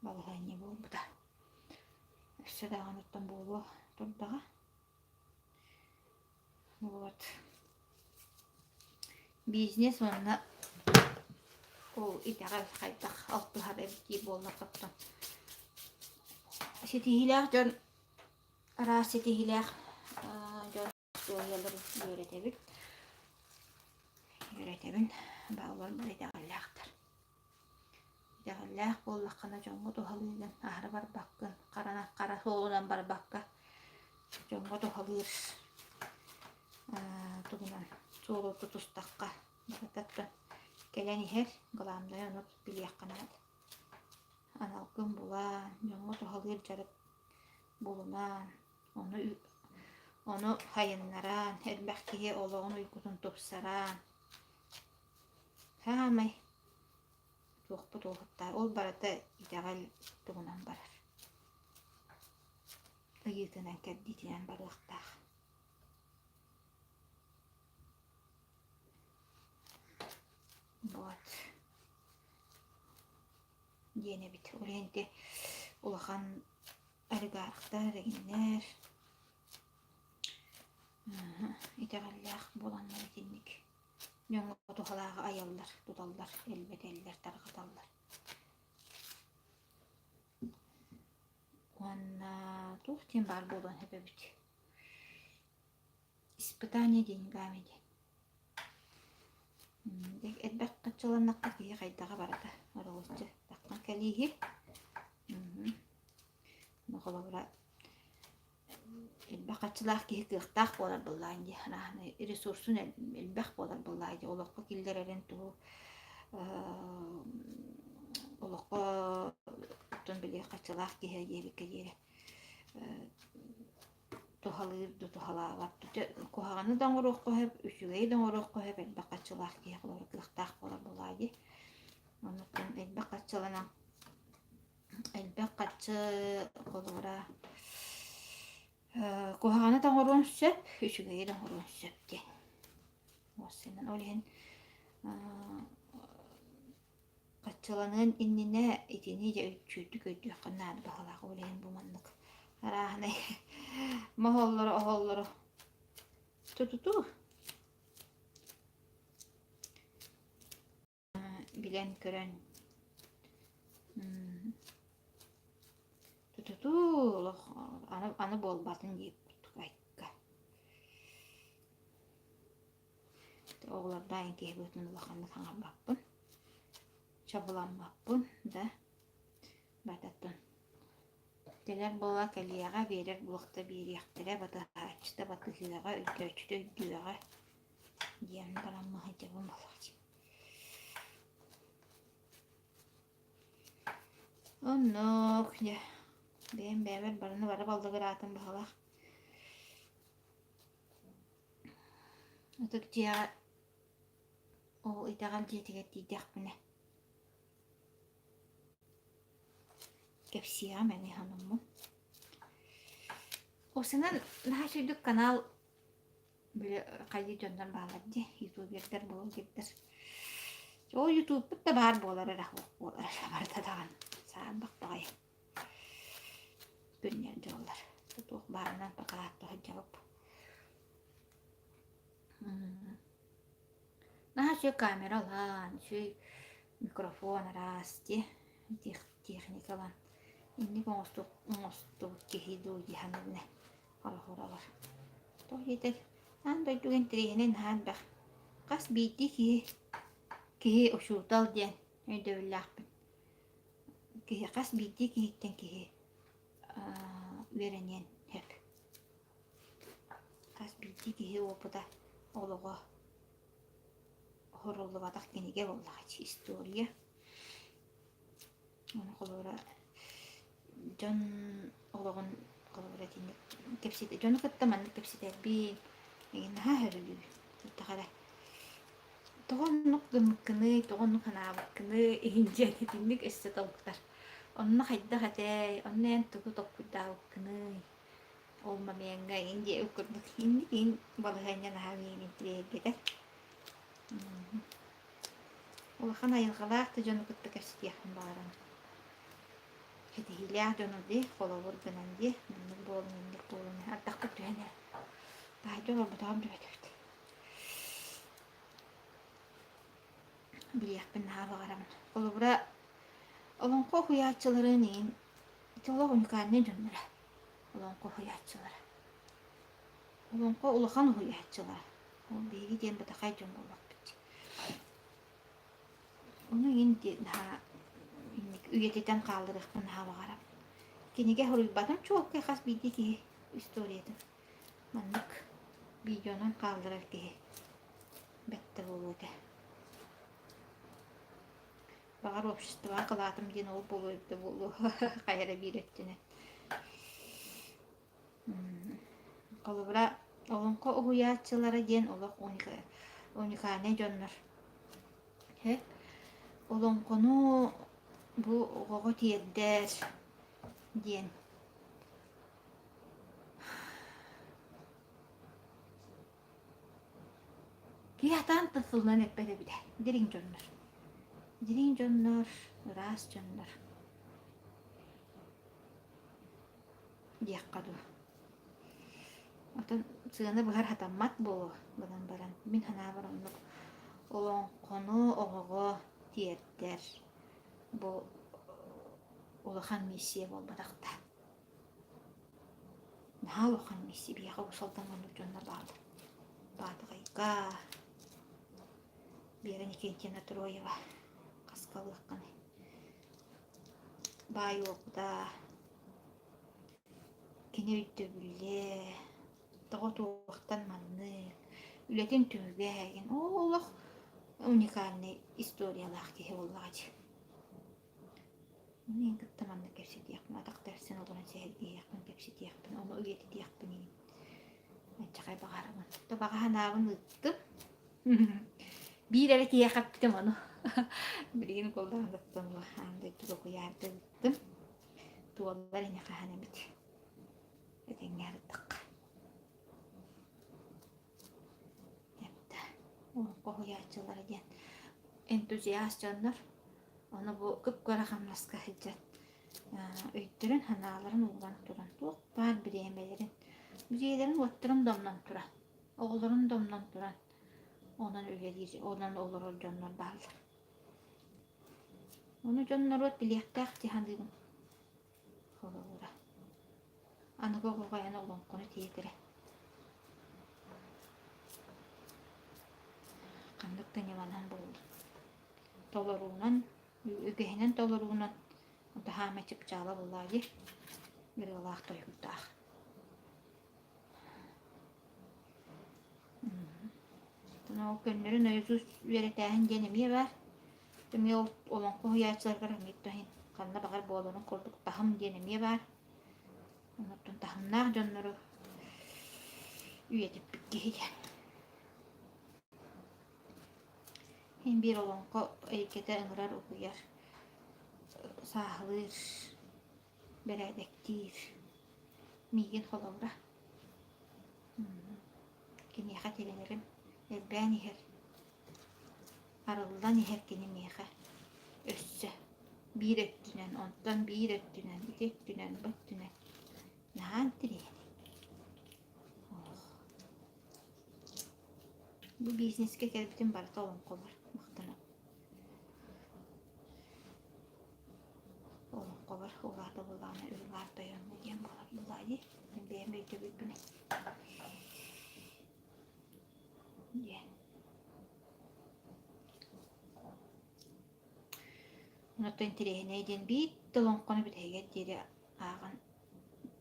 A: балаһыанньа буолбута. Өссө даҕаны оттон буолуо турдаҕа. Вот. Бизнес уонна ол итэҕэл хайдах алтыһар эбит диир буоллаххыттан ситиһиилээх дьон араас ситиһиилээх дьон остуоруйаларын үөрэтэбит үөрэтэбин бааллар итэҕэллээхтэр Итэҕэллээх буоллаххына дьоҥҥо туһалыыгын, аһара барбаккын, хара хара суолунан барбакка дьоҥҥо туһалыыр тугунан суолу тутустахха барыта кэлэн иһэр, главное ону билиэххэ наада. Аналгын булан, дьоҥҥо туһалыыр дьарык булунан, ону ону сайыннаран, элбэх киһи олоҕун уйгутун тупсаран Саамай туохпут уоһуттаах ол барыта итэҕэл туһунан барар. Ыйыытынан кэрдиитинэн барыахтаах. Вот диэн эбит. Ол иһин ити улахан олигархтар, эҥиннэр итэҕэллээх буоланнар итинник Дьоҥҥо туһалааҕы айаллар, туталлар, элбэтэллэр, тарҕаталлар. Уонна туох диэн баар буолуон сөп эбит? Испытание деньгами диэн. Элбэх хаччыланнахха киһи хайдаҕа барыта оролоччу таххан кэлииһи. Холобура Элбэх харчылаах киһи кыахтаах буолар буоллаҕын дии, арааһынай ресурсун элбэх буолар буоллаҕа дии, олоххо киллэрэрин тугу олоххо оттон били харчылаах киһи диэбиккэ диэри туһалыыр да туһалаабат куһаҕаны да оҥоруохха сөп, үчүгэйи да оҥоруохха сөп элбэх харчылаах киһи холобура кыахтаах буолар буоллаҕа дии. Оннуктан элбэх харчыланан Элбэх харчы холобура куһаҕаны да оҥоруон сөп, үчүгэйи да оҥоруон сөп диэн. Уопсайынан ол иһин хаччыланыан иннинэ итини дьэ үчүгэйдик өйдүөххэ наада баҕалаах ол иһин бу маннык арааһынай моһоллору оһоллору тутутуу Билэн-көрөн тутутуу олох аны, аны буолбатын диэбит айка. Оҕолордоох эн киһи быһыытынан улаханнык саҥарбаппын, чабыламмаппын да бататтан кэлэр буола кэлиэҕэ, биэрэр буолта биэриэхтэрэ, батыһааччыта батыһыаҕа, өйдөөччүтэ өйдүөҕэ диэн баран сылдьабын буолааччы. Оннук дьэ бэйэм бэйэбэр барыны бары баллыгыраатым баһылаах. Ытык дьиэҕэ ол итэҕэл дьиэтигэр тиийдэхпинэ. Кэпсиэҕим эмиэ ханаммын. Осынан наһаа үчүгдүк канал били хайыы дьоннор бааллар дии, ютубердар, блогердар. Ол ютубпут да баар буолар эрэ буолар эрэ барыта даҕаны саарбах баҕайы күннэр дьыллар. Туох баарынан пока сылдьабыт. Наһаа үчүгэй камера ылан, үчүгэй микрофон араас дии, техника ылан инник оҥостубут киһи дуу дии саныыбын ээ холобуралар. Тоҕо диэтэр аан дойдуга интэриэһинэй наһаа элбэх. Хас биирдии киһи киһи учуутал диэн өйдөбүллээхпин. Киһи хас биирдии киһиттэн киһи үөрэниэн сөп. Хас биирдии киһи уопута, олоҕо оһоруллубатах кинигэ буоллаҕа история. Ону холобура дьон олоҕун холобура итинник кэпсэтэ дьону кытта маннык кэпсэтэрбин эҥин наһаа сөбүлүүбүн. Туох эрэ тоҕо оннук гыммыккыный, тоҕо оннук санаабыккыный иһин диэн итинник өссө толкутар. Онно хайдах этэй, онно эн тугу толкуйдаабыккыный? Ол момеҥҥа иҥин диэбит курдук инник иҥин балаһыанньа наһаа миигин интириэһиргэтэр. Улахан айылҕалаах да дьону кытта кэпсэтиэхпин баҕарабын. Ситиһиилээх дьону дии, холобур гынан дии, маннык буолун, инник буолун, ардахпыт түһэн эрэр. Таһырдьа олорботоҕум түбэт эбит. Билиэхпин наһаа баҕарабын. Холобура, олоҥхо уһуйааччыларын иһин ити олох уникальнай дьонноро. Олоҥхо уһуйааччылара. Олоҥхо улахан уһуйааччылара. Ол биһиги диэн бытахай дьон буоллахпыт дии. Ону иһин наһаа инник үйэтитэн хаалларыахпын наһаа баҕарабын. Кинигэ суруйбатым чуолкай хас биирдии киһи историятын. Маннык видеонан хаалларар киһи бэрт да буолуо этэ. Баҕар обществоҕа кылаатым диэн ол буолуо эбитэ буолуо хайа эрэ биир өттүнэн. Холобура, олоҥхо уһуйааччылара диэн олох уникальнай дьоннор. Олоҥхону бу оҕоҕо тиэрдэр диэн Киһи сатаан тылынан эппэт эбит дириҥ дьоннор. Дириҥ дьоннор, ыраас дьоннор диэххэ дуу. Оттон сыана быһар сатаммат буолуо гынан баран, мин санаабар оннук олоҥхону оҕоҕо тиэрдэр бу улахан миссия буолбатах да. Наһаа улахан миссия биһиэхэ Уус Алдан оннук дьоннор бааллар. Баатаҕайга Вера Никитина Троева хаскалыаххыный. Баай уопута кини өйдөбүлэ тоҕо туохтан маннык үлэтин түмүгэ эһээгин олох уникальнай историялаах киһи буоллаҕа дии. Мин кытта маннык кэпсэтиэхпин, атах тэпсэн олорон сэһэргэһиэхпин, кэпсэтиэхпин, ону үйэтитиэхпин иһин Аччахай баҕарабын. То баҕа санаабын ыыттым. Биир эрэ киһиэхэ эппитим ону. Билигин куоллаан аан дойдуга куйаарда ыыттым. Туоллар ини хаһан эбит. Этэҥҥэ ардахха. Эптэ. Хоһуйааччылара диэн энтузиаст дьоннор. Ону бу кып-кыра хамнаска сылдьан өйдөрүн-санааларын ууран туран туох баар бириэмэлэрин, дьиэлэрин-уоттарын домнон туран, оҕолорун домнон туран онон үлэлиир, онон олорор дьоннор бааллар. Ону дьон норуот билиэхтээх дии саныыбын. Холобура, аныгы оҕоҕо эн олоҥхону тиэтэрэ. Ханнык да ньыманан буоллун. Толоруунан, үгэһинэн толоруунан таһаама чыпчаала буоллаа дии. Ырыалаах тойуктаах. Ол көннөрү нойосуус үөрэтээһин диэн эмиэ баар. Эмиэ ол олоҥхо уһуйааччыларыгар эмиэ иһин ханна баҕар буоларын курдук таһым диэн эмиэ баар. Онтон таһымнаах дьоннору үйэтиппит киһи диэн. Иһин биир олоҥхо эйгэтэ ыҥырар, угуйар, сааһылыыр. Бэрээдэктиир. Миигин холобура Киниэхэ тирэнэрим элбээн иһэр, арыллан иһэр кини миэхэ өссө биир өттүнэн, онтон биир өттүнэн, ити өттүнэн, бу өттүнэн наһаа интэриэһинэй. Бу бизнескэ кэлбитим барыта олоҥхобор махтанабын. Олоҥхобор улаата буллаҕына Үрүҥ Тойоҥҥо диэн буолар буоллаҕа дии. Мин бэйэм өйдөбүлбүнэн. Диэн. Онтон интэриэһинэй диэн биир да олоҥхону бүтэһигэр диэри ааҕан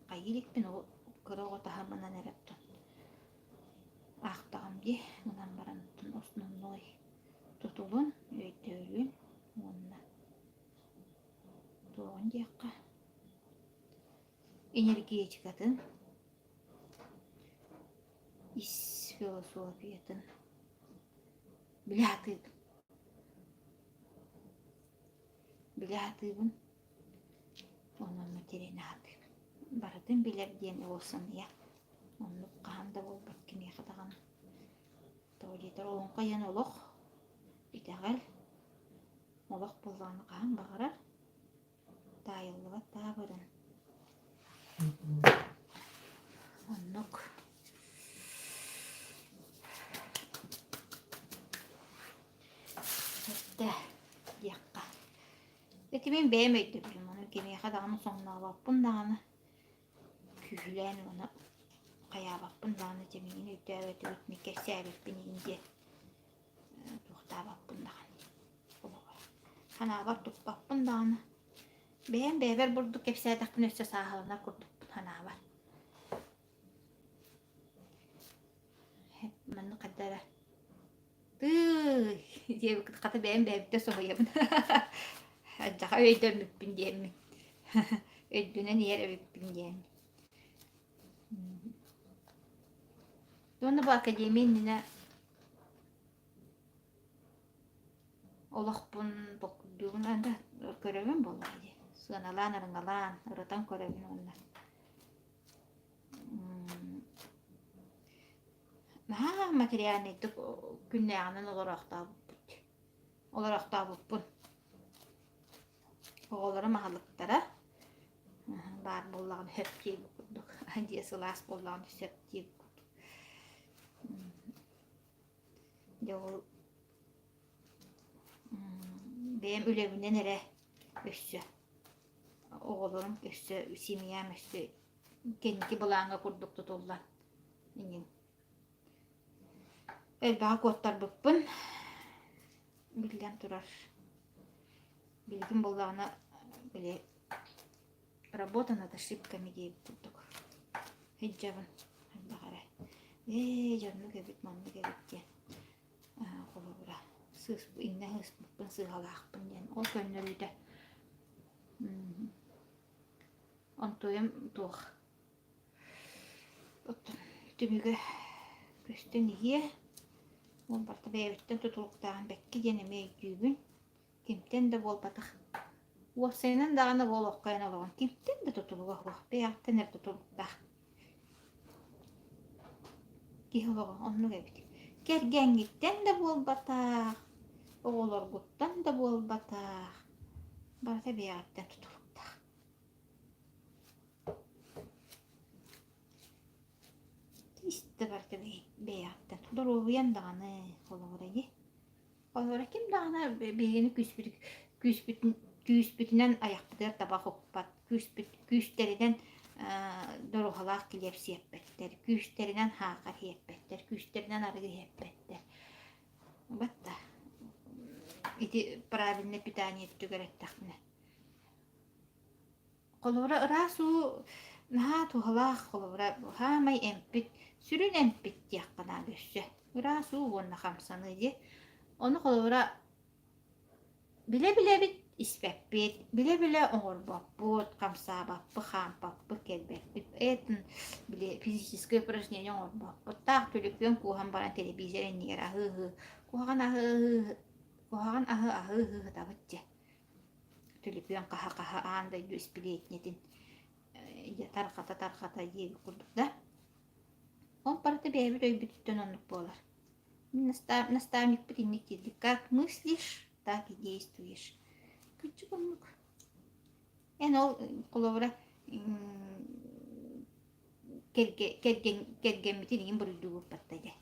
A: хайыы иликпин ол кыра оҕо таһымынан эрэ оттон аахтаҕым дии гынан баран оттон основной тутулун өйдөбүлүн уонна туоҕун диэххэ энергетикатын ис философиятын билэ сатыыбын билэ сатыыбын онон материаны сатыыбын барытын билэр диэн ол сымыйа оннук хаһан да буолбат кимиэхэ даҕаны Тоҕо диэтэр олоҥхо диэн олох, итэҕэл, олох буоллаҕына хаһан баҕарар таайыллыбат таабырын. Оннук. Эттэ диэххэ. Ити мин бэйэм өйдөбүлүм, ону кимиэхэ даҕаны соҥнообоппун даҕаны. Күүһүлээн уонна хайаабаппын даҕаны дьэ миигин өйдөөбөтүгүт, мин кэпсээбиппин иһин диэн туохтаабаппын даҕаны олоҕор. Санаабар туппаппын даҕаны. Бэйэм бэйэбэр бурдук кэпсээтэхпинэ өссө сааһыланар курдукпун санаабар. Маннык хайда эрэ Тыый диэбиккит хата бэйэм бэйэбиттэн соһуйабын. Алдьархай өйдөммүппүн диэммин. Өйдөнөн иһэр эбиппин диэммин. Уонна бу академия иннинэ олохпун толкуйдуубун да көрөбүн буоллаҕа дии. Сыаналаан, ырыҥалаан, ырытан көрөбүн уонна Наһаа материальнайдык күннээҕинэн олороохтообуппут. Олороохтообуппун. Оҕолорум аһылыктара баар буоллаҕына сөп диэбит курдук. Дьиэ сылаас буоллаҕына сөп диэбит курдук. Дьэ ол бэйэм үлэбинэн эрэ өссө оҕолорум өссө семьям өссө кэнники былааҥҥа курдук тутуллан иҥин элбэҕи куоттарбыппын биллэн турар билигин буоллаҕына били работа над ошибками диэбит курдук сылдьабын элбэх эрэ ээ дьоннук эбит маннык эбит диэн холобура сыыс иннэ сыыспыппын сыыһалаахпын диэн ол көннөрүүтэ Онтуйам туох оттон түмүгэ көстөн иһиэ. Ол барыта бэйэбиттэн тутулуктааҕын бэккэ диэн эмиэ өйдүүбүн. Кимтэн да буолбатах. Уопсайынан даҕаны буолуохха эн олоҕун кимтэн да тутулуга суох. Бэйэҕиттэн эрэ тутулуктаах. Киһи олоҕо оннук эбит. Кэргэҥҥиттэн да буолбатах, оҕолоргуттан да буолбатах. Барыта бэйэҕиттэн тутулуктаах. Истэ барыта бэйэҕиттэн. Доруобуйаҥ даҕаны холобура дии. Холобура ким даҕаны биһигини күүспүт күүспүтүн күүспүтүнэн айахпытыгар табах укпат, күүспүт күүстэринэн доруоһалаах килиэп сиэппэттэр, күүстэринэн хаахар иһэппэттэр, күүстэринэн арыгы иһэппэттэр. Батта ити правильное питание өттүгэр эттэхпинэ. Холобура, ыраас уу наһаа туһалаах, холобура, саамай эмпит, сүрүн эмпит диэххэ наада өссө. Ыраас уу уонна хамсаныы дии. Ону холобура, билэ-билэбит испэппит, билэ-билэ оҥорбоппут, хамсаабаппыт, хаампаппыт, кэлбэппит. Это били физическое упражнение оҥорбоппут. Таах түлүпүөн кууһан баран телевизор иннигэр аһыы-аһыы, куһаҕан аһыы-аһыы, куһаҕан аһы аһыы-аһыы сытабыт дьэ. Түлүпүөн хаһа-хаһа аан дойду испилиэтинэтин. тарҕата-тарҕата диэбит курдук да. Ол барыта бэйэбит өйбүтүттэн оннук буолар. Наставникпыт инник диирдик как мыслишь, так и действуешь. Кырдьык оннук. Эн ол холобура кэргэммитин игин буруйдуубуппатта дьэ.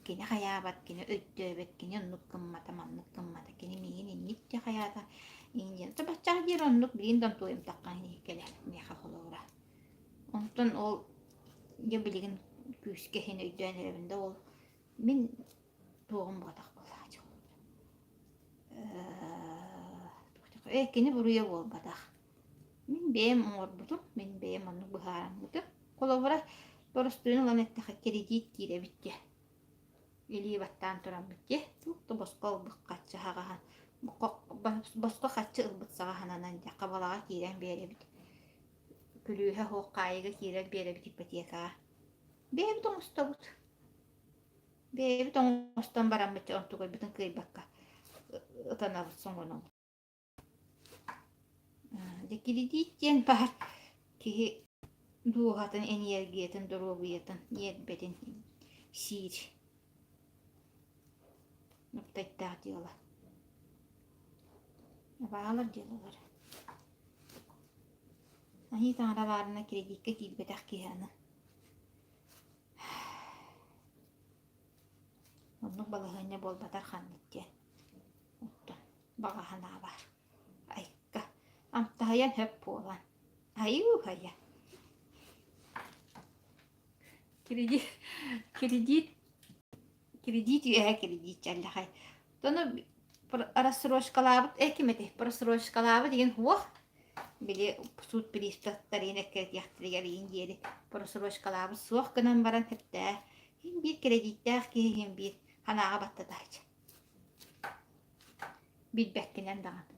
A: Кини хайаабат, кини өйдөөбөт, кини оннук гыммата, маннык гыммата, кини миигин инник дьэ хайаата, иин диэн. Баччаҕа диэри оннук билигин да онтуойумтахха кэлэр миэхэ холобура. Онтон ол дьэ билигин күүскэ иһин өйдөөн эрэбин да ол мин туоҕум буотах буоллаҕа Э, кини буруйа буолбатах. Мин бэйэм оҥорбутум, мин бэйэм оннук быһаараммытым. Холобура, боростуойун ылан эттэххэ, кредит киирэбит дьэ. Илии баттаан тураммыт дьэ. Туох да босхо ылбыт харчы хаҕаһан, босхо харчы ылбыт саҕа сананан дьэ, хабалаҕа киирэн биэрэбит. Күлүүһэ суох хаайыыга киирэн биэрэбит ипотекаҕа. Бэйэбит оҥостобут. Бэйэбит оҥостон бараммыт онтугайбытын кыайбакка ытанабыт, соҥонобут. Дьэ кредит диэн баар киһи дууһатын, эниэргийэтин, доруобуйатын, ньиэрбэтин сиир Нуптайтаах дьыала. Абаалар дьыалалар. Айыы таҥара баарына кредиккэ киирбэтэх киһи аны. Оннук балаһыанньа буолбатар ханнык диэн. Оттон баҕа санаа баар. Айка, амтаһыйан сөп буолан. Айуу-хайа. Кредит, кредит, кредит үөһэ кредит чаллахай. Тону рассрочкалаабыт э ким этэй? Просрочкалаабыт деген суох. Били суут приставтарын эккирэтиэхтэригэр иин диэри просрочкалаабыт суох гынан баран хэптээ. Иһин биир кредиттээх киһи иһин биир ханаҕа баттатааччы. Билбэккинэн даҕаны.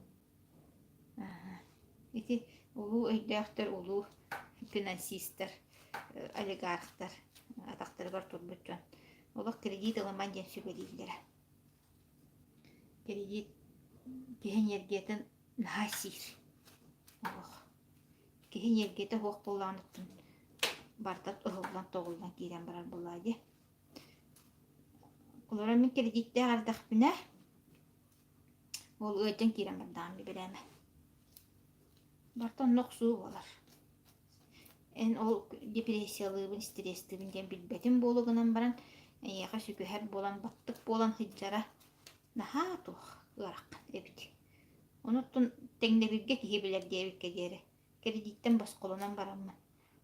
A: Ити улуу өйдөөхтөр, улуу финансистар, олигархтар атахтарыгар турбут дьон олох кредит ылыман диэн сүбэлииллэрэ. Кредит киһи энергиятын наһаа сиир. Олох. Киһи энергията суох буоллаҕына барыта ыһыллан-тоҕуллан киирэн барар буоллаҕа дии. Олорон мин кредиттээх эрдэхпинэ Ол ыалдьан киирэн бардаҕым бирээмэ. Барыта онно охсуу буолар. Эн ол депрессиялыыбын, стресстиибин диэн билбэтим буолу гынан баран, эйиэхэ сүгүһэр буолан, баттык буолан сылдьара наһаа туох ыарахан эбит. Онуттан тэҥнэбилгэ киһи билэр диэбиккэ диэри, кредиттэн босхолонон бараммын.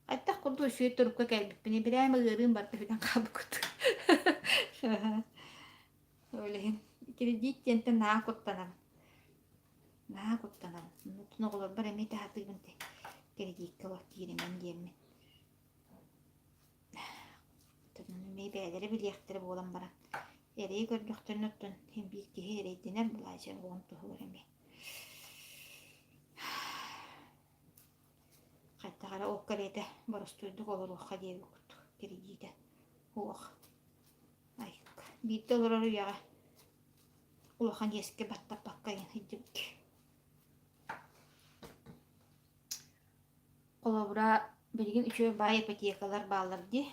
A: Хайдах курдук үчүгэй турукка кэлбиппиний, бирээмэ ыарыым барыта бүтэн хаалбыт. Ол иһин кредит диэнтэн наһаа куттанабын. Наһаа куттанабын. Онтон оҕолорбор эмиэ таһатыыбын те кредиккэ олох кииримэн диэммин. Эмиэ бэйэлэрэ билиэхтэрэ буолан баран эрэйи көрдөхтөрүнэ оттон син биир киһи эрэйдэнэр былаачыйа оҕом туһугар эмиэ. Хайдах эрэ ол кэриэтэ боростуойдук олоруохха диэбит курдук кредитэ суох. Биирдэ олорор үйэҕэ улахан иэскэ баттаппакка сылдьыбыт. Холобура, билигин үчүгэй баай ипотекалар бааллар дии.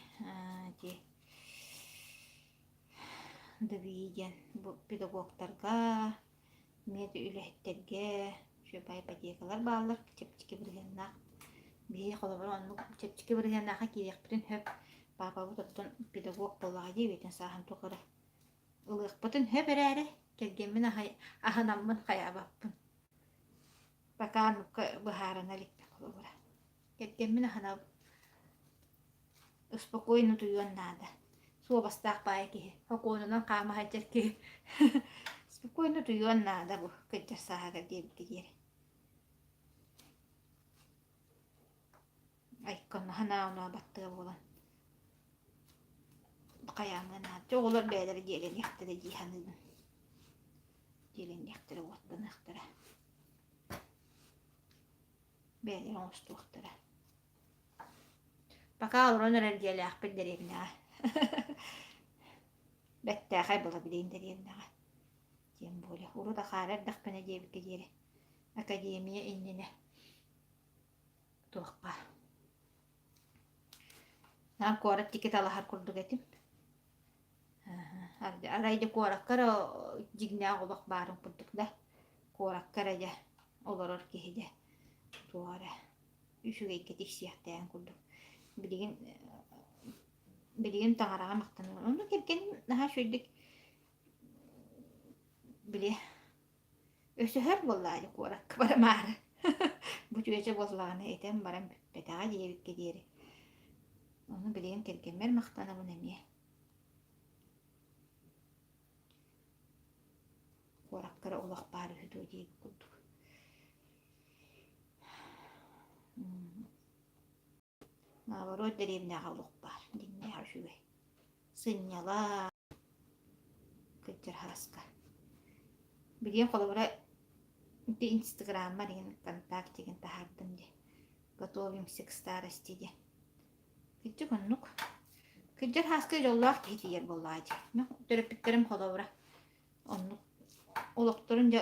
A: Ити ДВИ диэн бу педагогтарга, мед үлэһиттэргэ үчүгэй баай ипотекалар бааллар, чэпчэки бырыһыаннаах. Биһиги холобура оннук чэпчэки бырыһыаннаахха киириэхпитин сөп. Паапабыт оттон педагог буоллаҕа дии үйэтин сааһын тухары. Ылыахпытын сөп эрээри, кэргэммин аһай аһынаммын хайаабаппын. Пока оннукка быһаарына иликпин холобура. Кэргэммин аһынабын. Успокойно утуйуон наада. Суобастаах баайа киһи. Сокуонунан хаама сылдьар киһи. Спокойно утуйуон наада бу кырдьар сааһыгар диэбиккэ диэри. Айконно санаа-оноо баттыга буолан хайаамҥа наада. Чэ оҕолор бэйэлэрэ дьиэлэниэхтэрэ дии саныыбын. Дьиэлэниэхтэрэ, уоттаныахтара. Бэйэлэрэ оҥостуохтара. Пока олорон эрэр дьиэлээхпит дэриэбинэҕэ. Бэттээхэй буола билигин дэриэбинэҕэ. Тем более урут акаары эрдэхпинэ диэбиккэ диэри академия иннинэ туохха? Наар куорат диэки талаһар курдук этим. Арай дьэ куоракка эрэ дьиҥнээх олох баарын курдук да, куоракка эрэ дьэ олорор киһи дьэ туох эрэ үчүгэйгэ тиксиэхтээҕин курдук. Билигин билигин таҥараҕа махтанабын. Онно кэргэним наһаа үчүгэйдик били өсөһөр буоллаа дьэ куоракка барымаары. Бу чүөчэ буоллаҕына этэн баран бүппэтэҕэ диэбиккэ диэри. Ону билигин кэргэммэр махтанабын эмиэ. Куоракка эрэ олох баар үһү дуо диэбит курдук. Наоборот дэриэбинэҕэ олох баар, дьиҥнээх үчүгэй. Сынньалаҥ, кырдьар һааска. Билигин холобура ити инстаграммар игин ВКонтакте игин таһаардым дии. Готовимся к старости диэн. Кырдьык оннук. Кырдьар һааска дьоллоох киһи тиийэр буоллаҕа дии. Төрөппүттэрим холобура оннук олохторун дьэ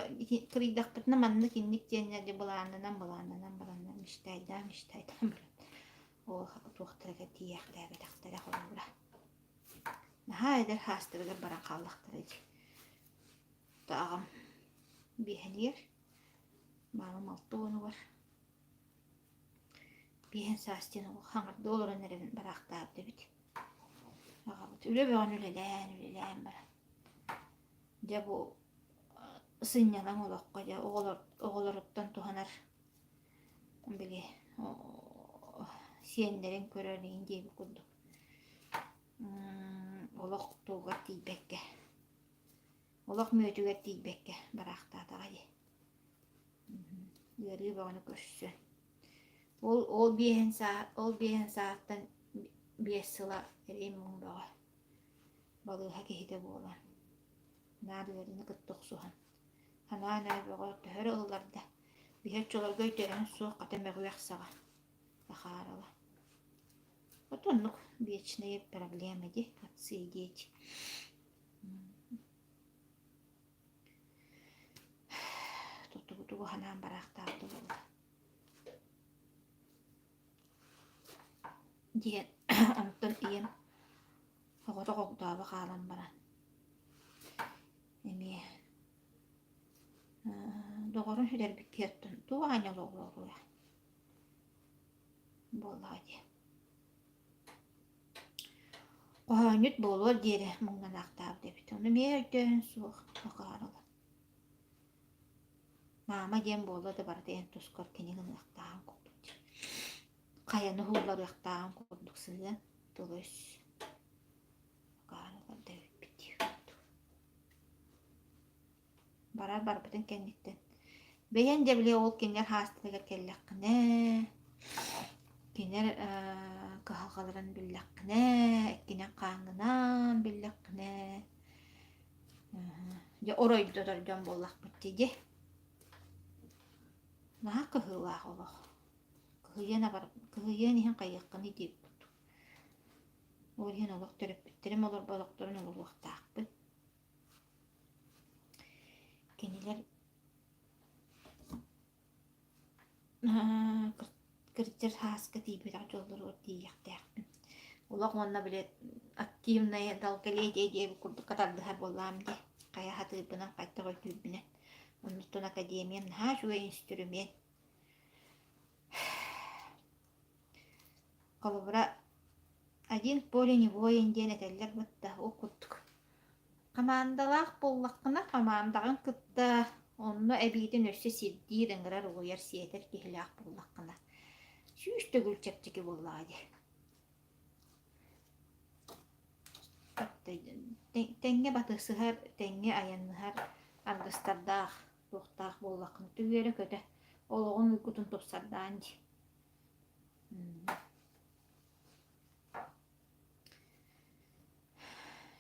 A: кырыйдахпытына маннык инник диэннэр дьэ былааннанан былааннанан бараннар мечтайдаан мечтайдаан баран ол туохтарыгар тиийээхтээбэтэхтэрэ холобура. Наһаа эдэр хаастарыгар баран хааллахтара дии. Аҕам биэһэнигэр, маамам алта уонугар биэһэн саас диэн хаҥардыы олорон эрэн бараахтаабыт эбит. Аҕабыт үлэ бөҕөнү үлэлээн, үлэлээн баран. Дьэ бу сынньалаҥ олоххо дьэ оҕолор оҕолоруттан туһанар били сиэннэрин көрөр иһин диэбит курдук олох тугар тиийбэккэ олох мүөтүгэр тиийбэккэ бараахтаатаҕа дии ыарыы бөҕөнү көрсөн ол ол биэһин саа ол биэһин сааттан биэс сыла эрэй муҥ бөҕө балыыһа киһитэ буолан наар ыарыыны кытта охсуһан санаан өр бөҕө төһө эрэ ылларда биһи оччолорго өйдөөһүн суох хата мөҕүөх саҕа Захарова Вот оннук вечные проблемы дии, отцы и дети. Туту ханаан бараахтаабыта буолла. Диэн онтон ийэм оҕото огдообо хаалан баран эмиэ доҕорун сүтэрбиккэ туох аанньа олоҕуруоҕуй буоллаҕа дии. Хоһоонньут буолуор диэри муҥнанаахтаабыт эбит. Ону эмиэ өйдөөһүн суох Макарова. Маама диэн буолла да барыта эн тускар кини гыныахтааҕын курдук дии. Хайаны уһулларыахтааҕын курдук сыһыан тыл-өс. Макарова да эбиппит дии курдук. Барар барбытын кэнниттэн бэйэҥ дьэ били ол кинилэр хаастарыгар кэллэххинэ, кинилэр кыһалҕаларын биллэххинэ, эккинэн-хааҥҥынан биллэххинэ, дьэ оройдотор дьон буоллахпыт дии дии. Наһаа кыһыылаах олох. Кыһыйыан абар кыһыйыан иһин хайыаххыный диэбит курдук. Ол иһин олох төрөппүттэрим олорбо олохторун олоруохтаахпын. Кинилэр кырдьар сааска тиийбэтэх дьоллоругар тиийиэхтээхпин. Олох уонна били активное долголетие диэбит курдукка тардыһар буоллаҕым дии. Хайа сатыырбынан, хайдах өйдүүрбүнэн. Оннуттан академиям наһаа үчүгэй инструмент. Холобура, один в поле не воин диэн этэллэр бытта, ол курдук. Хамаандалаах буоллаххына, хамаандаҕын кытта онно эбиитин өссө сирдиир, ыҥырар, угуйар, сиэтэр киһилээх буоллаххына, сүүс төгүл чэпчэки буоллаҕа дии. Тэҥҥэ батысыһар, тэҥҥэ айанныһар аргыстардаах, туохтаах буоллаххына, үөрэ-көтө олоҕуҥ уйгутун тупсардаан дии.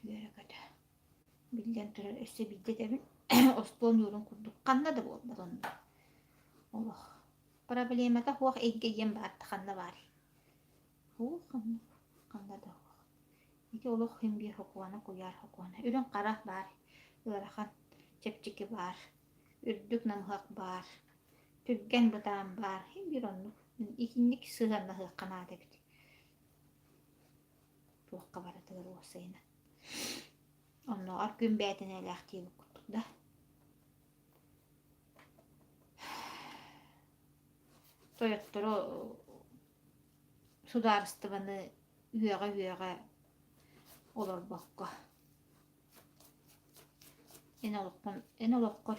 A: Үөрэ-көтө. Биллэн турар, өссө биирдэ этэбин, остуол ньуурун курдук ханна да буолбат онно. Олох. Проблемата суох эйгэ диэн баар да ханна баарый? Суох ханна, ханна да суох. Ити олох син биир сокуона, куйаар сокуона. Үрүҥ хара баар, ыарахан, чэпчэки баар, үрдүк намыһах баар, түргэн бытаан баар. Син биир оннук. Итинник сыһыаннаһыахха наада эбит. Туохха барытыгар уопсайынан. Оннооҕор күн бээтинэлээх диэбит курдук да. Тойоттору судаарыстыбаны үөҕэ-үөҕэ олорбокко эн олоххун эн олоххор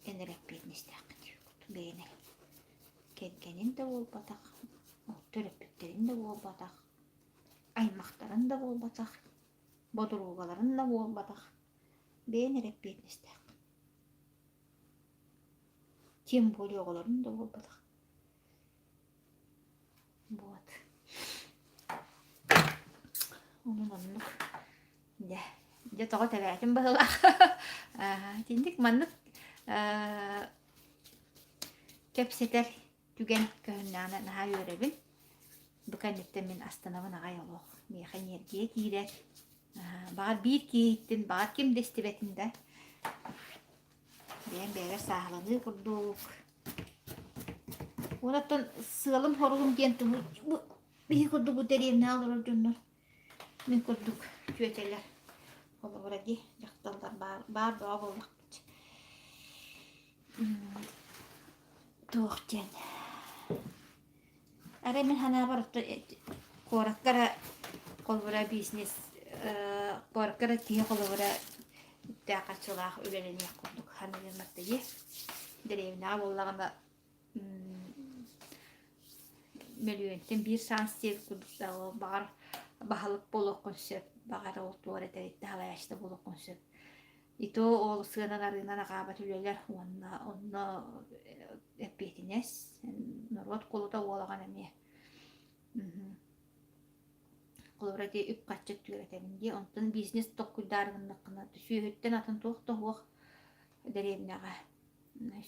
A: эн эрэ эппиэтинэстээххин диэбит бэйэн эрэ. Кэргэнин да буолбатах, төрөппүттэрин да буолбатах, аймахтарын да буолбатах, бодуругаларын да буолбатах, бэйэн эрэ эппиэтинэстээххин. Тем более оҕолорун да буолбатах. Вот. Онон оннук. Дьэ, дьэ тоҕо тэбээтим быһыылаах. Итинник маннык кэпсэтэр түгэн көһүннэҕинэ наһаа үөрэбин. Бу кэнниттэн мин астынабын аҕай олох. Миэхэ эниэргийэ киирэр. Баҕар биир киһиттэн, баҕар ким да истибэтин да. Бэйэм бэйэбэр сааһыланыы курдук. Уонаттан сыалым-хоругум диэн бу биһи курдук бу дэриэбинэҕэ олорор дьоннор мин курдук чүөчэлэр холобура дии дьахталлар баар, баар бөҕө буоллахпыт. Туох диэн Арай мин санаабар куоракка эрэ холобура бизнес куоракка эрэ киһи холобура үптээх харчылаах үлэлэниэх курдук саныырмат дии. Дэриэбинэҕэ буоллаҕына мөлүйүөнтэн биир саас диэбит курдук да ол баҕар баһылык буолуоххун сөп, баҕар ол туора тэрилтэ салайааччыта буолуоххун сөп. И то ол сыанан арыынан аҕаабат үлэлэр уонна онно эппиэтинэс, норуот кулута уолаҕын эмиэ. Холобура ити үп-харчы өттүгэр дии. Онтон бизнес толкуйдаары гыннаххына сүөһүттэн атын туох да суох дэриэбинэҕэ.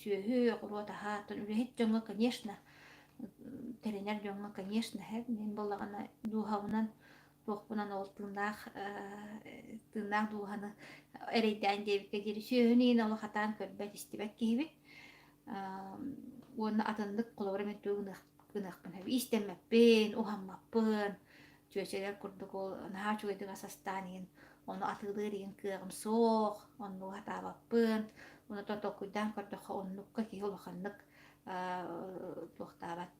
A: Сүөһү, оҕуруот аһа, оттон үлэһит дьоҥҥо, конечно, тэринэр дьоҥҥо, конечно, мин буоллаҕына дууһабынан туохпунан ол тыыннаах тыыннаах дууһаны эрэйдээн диэбиккэ диэри сүөһүнү иин олох хатаан көрбөт, истибэт киһибит. Уонна атыннык холобура мен тугу гыныахпын сөп. Иистэммэппин, уһаммаппын, чүөчэлэр курдук ол наһаа үчүгэйдик ас астаан иһин ону атыылыыр иһин кыаҕым суох, оннугу сатаабаппын. Онтон толкуйдаан көрдөххө оннукка киһи улаханнык туохтаабат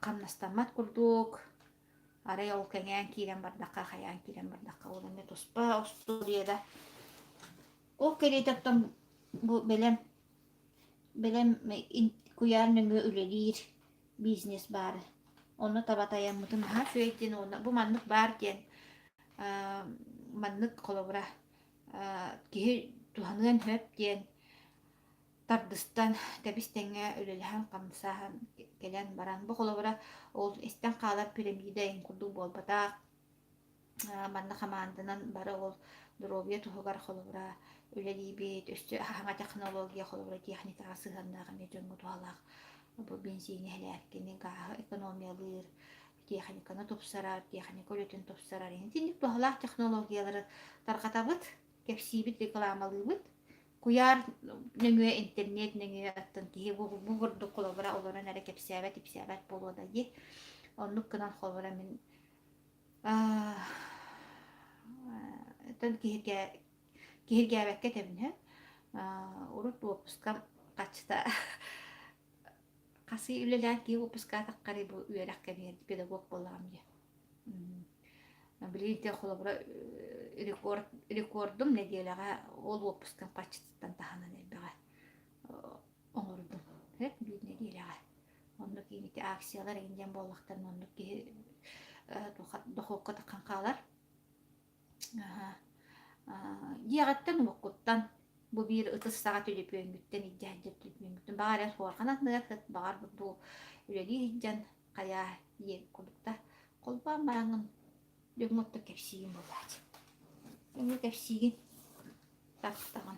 A: хамнастаммат курдук. Арай ол кэҥээн киирэн бардахха, хайаан киирэн бардахха ол эмиэ туспа остуоруйа да. Ол кэриэтэ оттон бу бэлэм бэлэм куйаар нөҥүө үлэлиир бизнес баар. Онно таба тайаммытын наһаа үчүгэйдин уонна бу маннык баар диэн маннык холобура киһи туһаныан сөп диэн тардыстан тэбис-тэҥҥэ үлэлэһэн-хамсаһан кэлэн баран бу холобура ол истэн хаалар пирамида эҥин курдук буолбатах манна хамаанданан бары ол доруобуйа туһугар холобура үлэлиибит өссө саҥа технология холобура техникаҕа сыһыаннаах эмиэ дьоҥҥо туһалаах бу бензини эһэлээккини гааһы экономиялыыр техниканы тупсарар техника үлэтин тупсарар итинник туһалаах технологиялары тарҕатабыт кэпсиибит рекламалыыбыт Куйаар нөҥүө, интернет нөҥүө оттон киһи бу, бу курдук холобура олорон эрэ кэпсээбэт, ипсээбэт буолуо да дии. Оннук гынан холобура мин оттон киһиргээ киһиргээбэккэ этэбин һэ. Урут уоппускам хаччыта хасыы үлэлээн киһи уоппускаатаххарый бу үөрэх кэмигэр педагог буоллаҕым дии. Билигин холобура рекорд рекордум нэдиэлэҕэ ол уоппускам харчытыттан таһынан элбэҕи оҥордум биир нэдиэлэҕэ. Оннук ити акциялар эҥин диэн буоллахтарына оннук киһи дохуокка таххан хаалар. Дьиэҕиттэн уоккуттан бу биир ытыс саҕа түлүпүөҥҥүттэн илдьэ сылдьар түлүпүөҥҥүттэн баҕар эн суорҕан анныгар сыт, баҕар бу үлэлии сылдьан хайаа диэн курдук да холбоон бараҥҥын дьоҥҥо оттон кэпсиигин буолааччы. Дьоҥҥо кэпсиигин тахтаҕын.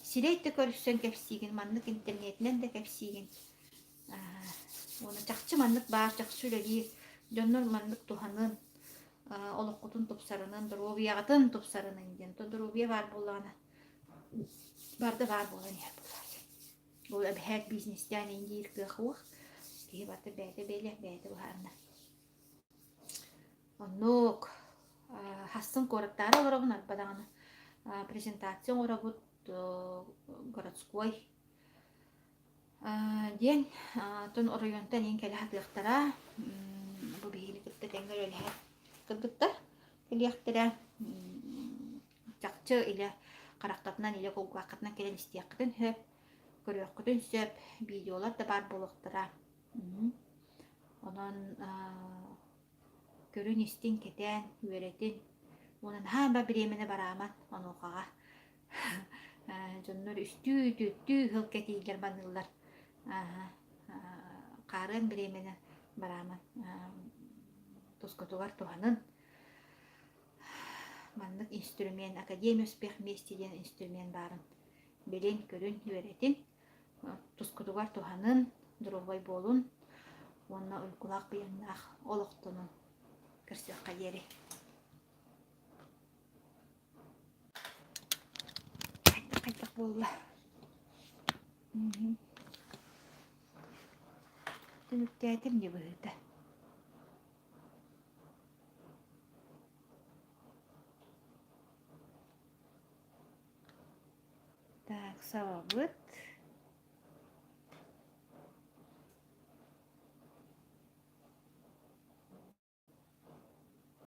A: Сирэй да көрсөн кэпсиигин, маннык интернетинэн да кэпсиигин. Уонна чахчы маннык баар, чахчы үлэлиир дьоннор маннык туһанын, олоххутун тупсарынан, доруобуйаҕытын тупсарынан диэн. То доруобуйа баар буоллаҕына, барда баар буолан иһэр буолааччы. Ол эбэһээт бизнестээн иҥиир кыах уох. Киһи барыта бэйэтэ бэйэлээх, бэйэтэ быһаарынар. Оннук. Хассын куораттаары олоробун арба даҕаны презентация оҥоробут городской диэн оттон оройуонтан иин кэлэ сатыахтара. Бу биһигини кытта тэҥҥэ үлэлэһэр кыргыттар кэлиэхтэрэ. Чахчы илэ харахтарынан, илэ кулгааххытынан кэлэн истиэххитин сөп, көрүөххүтүн сөп, видеолар да баар буолуохтара. Онон көрүн-истиҥ, кэтээн, үөрэтин уонна наһаа элбэх бириэмэни барааман онуохаҕа дьоннор үстүү, түөртүү сыл кэтииллэр маныыллар. Хаарыан бириэмэни барааман тускутугар туһанын. Маннык инструмент Академия успех вместе диэн инструмент баарын билин, көрүн, үөрэтин. Тускутугар туһанын, доруобай буолун уонна уйгулаах-быйаҥнаах олохтонун. Көрсүөххэ диэри. Хайдах буолла? Түмүктээтим дии быһыыта. Так, сабабыт.